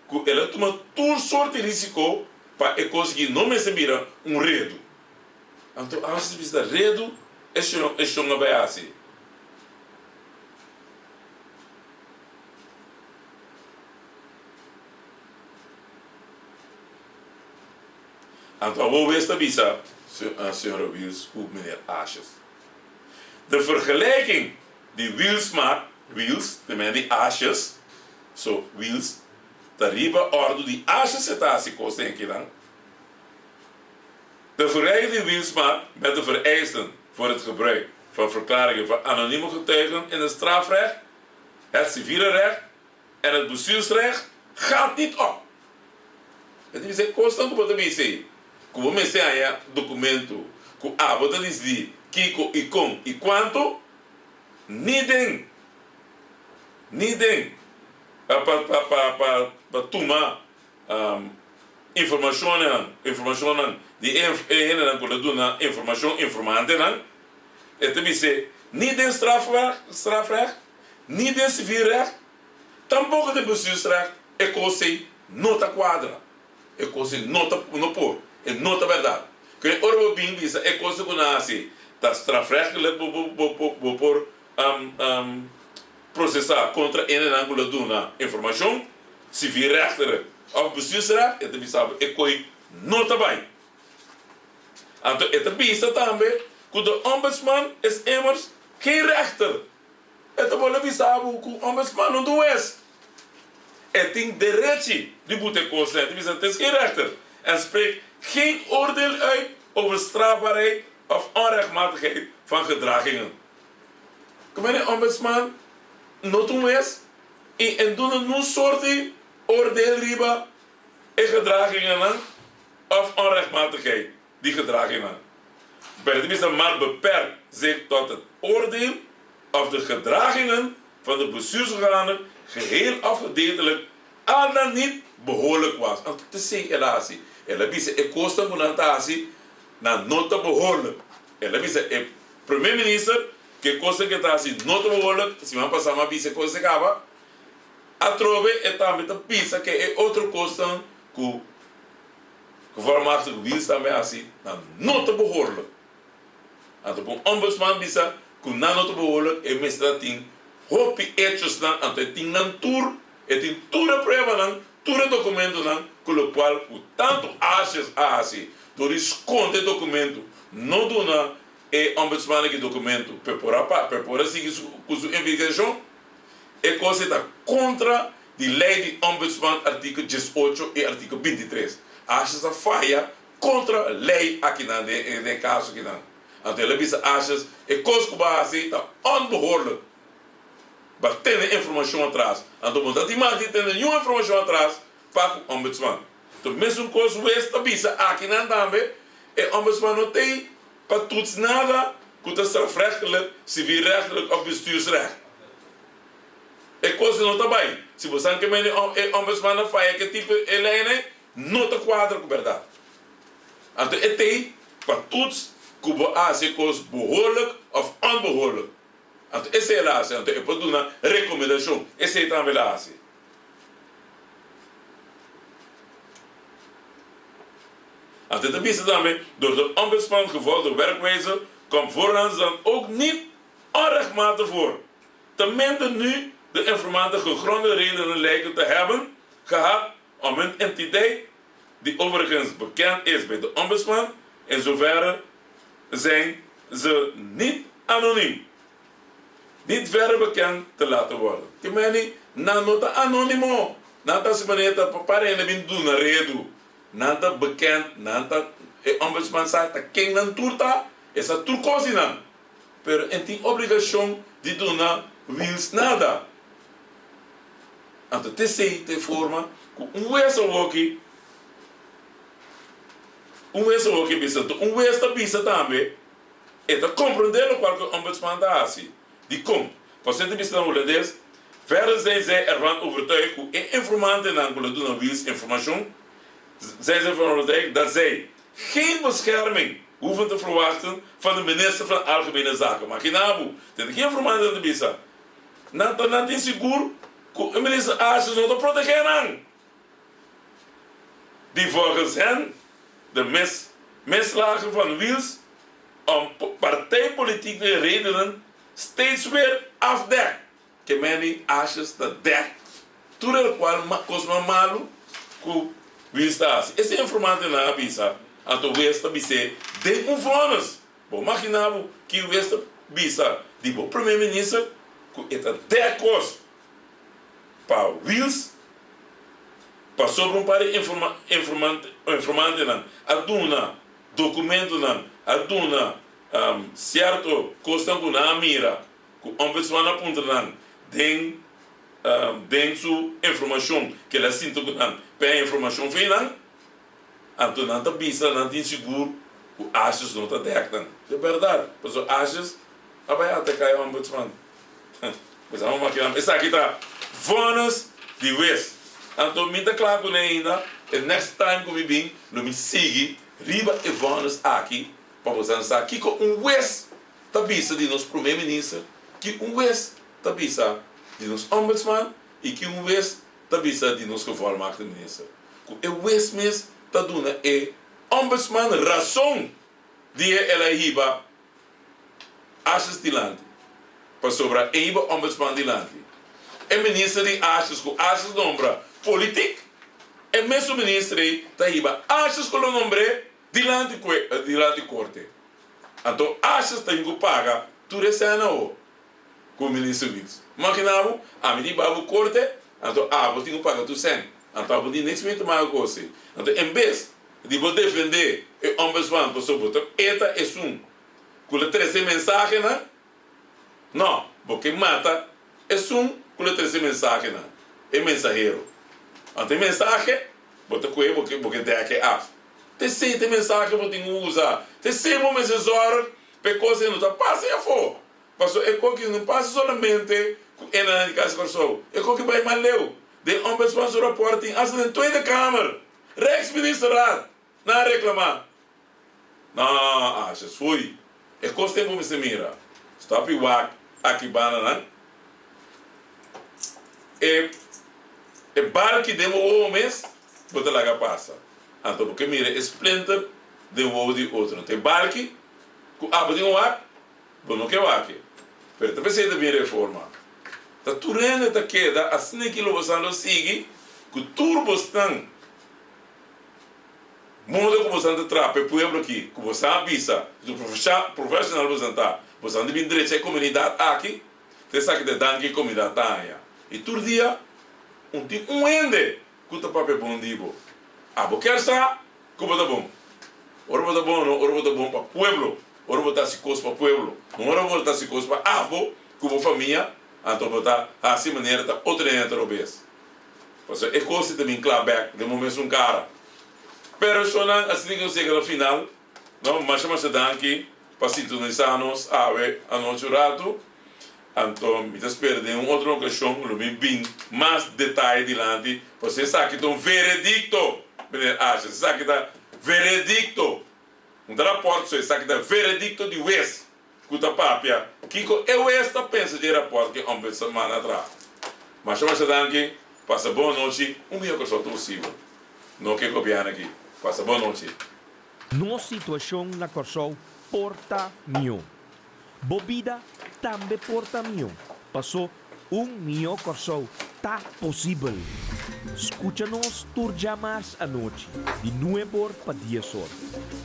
ku el a tuma tur sort di risiko pa e kos aki no mester bira un redu. Anto Ashes bisa, Redu e shon a bai hasi. Anto awor wes ta bisa señora Wiels ku meneer Asjes. De vergelijking di Wiels maak, Wiels, te menen di Asjes, so Wiels ta riba ordu di Asjes e ta hasi kos den kinan. De vergelijking die Wiels maakt met de vereisten voor het gebruik van verklaringen van anonieme getuigen in het strafrecht, het civiele recht en het bestuursrecht gaat niet op. E ta bisa e kosnan ku bo ta bisa ei, ku bo mester haña dokumento ku abo ta disidí kiko i kon i kuantu, ni den ni den pa pa pa pa pa tuma informashonnan informashonnan di e hendenan ku ta duna informashon informantenan. E ta bisa ni den strafrecht, ni den civilrecht, tampoco den bestuursrecht e cos ei no ta cuadra. E cos ei no ta, no por, e no ta berdad. Cu ora bo bin bisa e cos cu nan haci ta strafrechtelijk bo bo bo bo por procesa contra hendenan cu lo duna informacion, civilrechtelijk of bestuursrecht, e ta bisa bo e coi no ta bay. Anto e ta bisa tambe ku de ombudsman is immers geen rechter. E ta bolbe bisa bo ku ombudsman no ta un hues. E tin derechi di buta e kosnan. E ta bisa het is geen rechter en spreekt geen oordeel uit over strafbaarheid of onrechtmatigheid van gedragingen. Ku mene ombudsman no ta un hues i e duna nun soort di oordeel riba e gedragingennan. Of onrechtmatigheid di gedragingen. Pero ta bisa maar beperkt zich tot het oordeel of de gedragingen van de bestuursorganen geheel of gedeeltelijk al dan niet behoorlijk was. Anto ta esei el a hasi. El a bisa e kosnan ku nan ta hasi nan no ta behoorlijk. El a bisa e primer minister ku e kosnan ku e ta hasi no ta behoorlijk. Siman pasá mi a bisa e kos ei kaba. Atrobe e tambe ta bisa ku e otro kosnan ku gevolmachtigde dienst tambe hasi nan no ta behoorlijk. Anto pa un ombudsman bisa ku nan no ta behoorlijk e mester a tin hopi hechosnan anto e tin nan tur, e tin tur e pruebanan, tur e dokumentonan ku lokual ku tantu Asjes a hasi dor di skonde e dokumento no duna e ombudsman aki dokumento pa e por a pa e por a sigui ku su investigashon. E kos ei ta kontra di lei di Ombudsman artikel 18 i artikel 23. Asjes a faya. kontra lei akinan den e kaso akinan. Anto el a bisa Asjes, E kos ku bo a hasi ta onbehoorlijk. Bo a tene informashon atras. Anto bo no ta tin mag di tene niun informashon atras pa ku ombudsman. Anto mesun kos wes ta bisa akinan tambe, e ombudsman no tei pa toets nada ku ta strafrechtelijk, civielrechtelijk of bestuursrecht. E kos no ta bai. Si bo san ke mende e ombudsman a faya ke tipo e lei no ta kuadra ku bèrdat. Anto e tei pa toets ku bo a hasi e kos behoorlijk of onbehoorlijk. Anto esei el a hasi. Anto e por duna rekomendashon. Esei tambe el a hasi. Anto e ta bisa tambe, Door de ombudsman gevolgde werkwijze komt voorgaans dan ook niet onrechtmatig voor. Te minder nu de informanten gegronde redenen lijken te hebben gehad om hun entiteit, die overigens bekend is bij de ombudsman, in zoverre zijn ze niet anoniem, niet verder bekend te laten worden. Ki meni, nan no ta anonimo, nan ta hasi manera ta pa hende bin duna redu. Nan ta bekend, nan ta, e ombudsman sa ta ken nan tur ta, e sa tur kos di nan. Pero e tin obligashon di duna Wiels nada. Anto t'esei ta e forma ku un wes awoki, un wes awoki bisa. Anto un wes ta bisa tambe e ta komprondé lokual ku e ombudsman ta hasi. Dikon? Pasobra e ta bisa na hulandes, Verder zijn zij ervan overtuigd ku e informantenan ku lo duna Wiels informashon, zijn zij ervan overtuigd dat zij geen bescherming hoeven te verwachten van de minister van Algemene Zaken. Magina bo, tende ki informantenan ta bisa? Nan ta nan tin sigur ku e minister Asjes no ta protegé nan. Die volgens hen de mis mislagen van Wiels om partijpolitieke redenen steeds weer afdekt. Ke meni Asjes ta dek tur el kual kosnan malu ku Wiels ta hasi. Ese informantenan a bisa, anto Wiels ta bis'é den un vònes. Bo magina bo ki Wiels ta bisa di bo primer minister ku e ta dek kos pa Wiels pasobra un par di informantenan a duna dokumentonan, a duna sierto kosnan ku nan a mira ku Ombudsman a puntra nan den den su informashon ku el a sinta ku nan pa e informashon fei nan, anto nan ta bisa nan tin sigur ku Asjes no ta dèk nan. Ta bèrdat, pasobra Asjes a bai ataká e Ombudsman. Pues amo makina esaki ta vonnis di wes. Anto mi ta kla kuné ainda, e next time ku mi bin lo mi sigui riba e vonnis aki pa boso sa kiko un wes ta bisa di nos prome minister, ki un wes ta bisa di nos ombudsman y ki un wes ta bisa di nos gevolmagte minister. Cu e wes mes ta duna e ombudsman razon di e el a hiba Asjes dilanti. Pasobra e hiba ombudsman dilanti. E minister di Asjes cu Asjes nombra politiek, e mesun minister ey ta hiba Asjes cu lo nombre dilanti dilanti corte. Anto Asjes ta yungu paga tur e sena ho ku minister Wiels. Makina bo, ami di ba bo korte, anto abo tin ku paga tur sen. Anto abo tin niks mee te maka ku ose. Anto en bes di bo defende e ombudsman pasobra bo ta e ta esun ku lo trese e mensahenan, no, bo ke mata esun ku lo trese e mensahenan, e mensahero. Anto e mensahe bo ta kohe bo ke bo ke dèk e af. T'esei ta e mensahe bo tin ku usa. T'esei bo mester zòrg pa e kos ei no ta pasa ei afó. Pasobra e koki no pasa solamente ku enanan di Kas Kòrsou. E koki bai mas leu. Den Ombudsman su rapòrt tin asta den Tweede Kamer, Rijksministerraad, nan a reklamá. No, asjes, foei. E kos ten bo mester mira. Stòp i wak aki banda nan. E e balki den bo wowo mes bo ta laga pasa. Anto bo ke mira e splinter den wowo di otro. Anto e balki ku abo tin wak, bo no ke wak e. Pero ta p'esei ta bin reforma. Ta tur hende ta keda asina ki lo bosan lo sigui ku tur bosnan modo ku bosan ta trapa e pueblo aki, ku bosan a bisa ku professional bosan ta, bosan ta bin drecha e komunidat aki. Ta esaki ta e danki e komunidat ta haña. I tur dia un tin un hende ku ta papia bon di bo. Abo kier sa ku bo ta bon. Ora bo ta bon no, ora bo ta bon pa pueblo, ora bo ta hasi kos pa pueblo. No ora bo ta hasi kos pa abo ku bo famia, anto bo ta hasi manera ta otro hende ta robes. Pasobra e kos ei ta bin kla bek den bo mesun kara. Pero shonnan asina ku nos yega na final, no, masha masha danki pa sintonisá nos awe anochi un ratu. Anto mi ta spera den un otro okashon lo mi bin mas detaye dilanti, pasobra esaki ta un veredikto, meneer Asjes, esaki ta veredikto, no ta rapòrt so, esaki ta veredikto di wes ku ta papia kiko e wes ta pensa dje rapòrt ku e ombudsman a traha. Masha masha danki, pasa bon anochi, un mihó Kòrsou ta posibel, no ke gobièrnu aki. Pasa bon anochi. Nos situashon na Kòrsou por ta mihó. Bo bida tambe por ta mihó, pasó un mihó Kòrsou ta posibel. Skucha nos tur djamars anochi di nuebor pa diesor,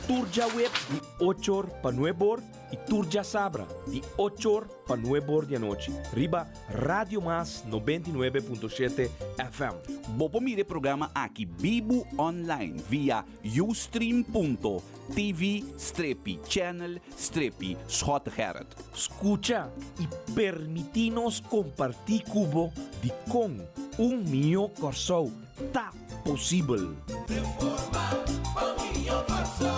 tur djaweps di ochor pa nuebor i tur djasabra di ochor pa nuebor di anochi riba Radio Mas 99.7 FM. Bo por mira e programa aki bibu online via ustream.tv strepi channel strepi Schotte Gerrit. Skucha i permití nos kompartí ku bo dikon un mihó Kòrsou ta posibel. Reforma pa mihó Kòrsou.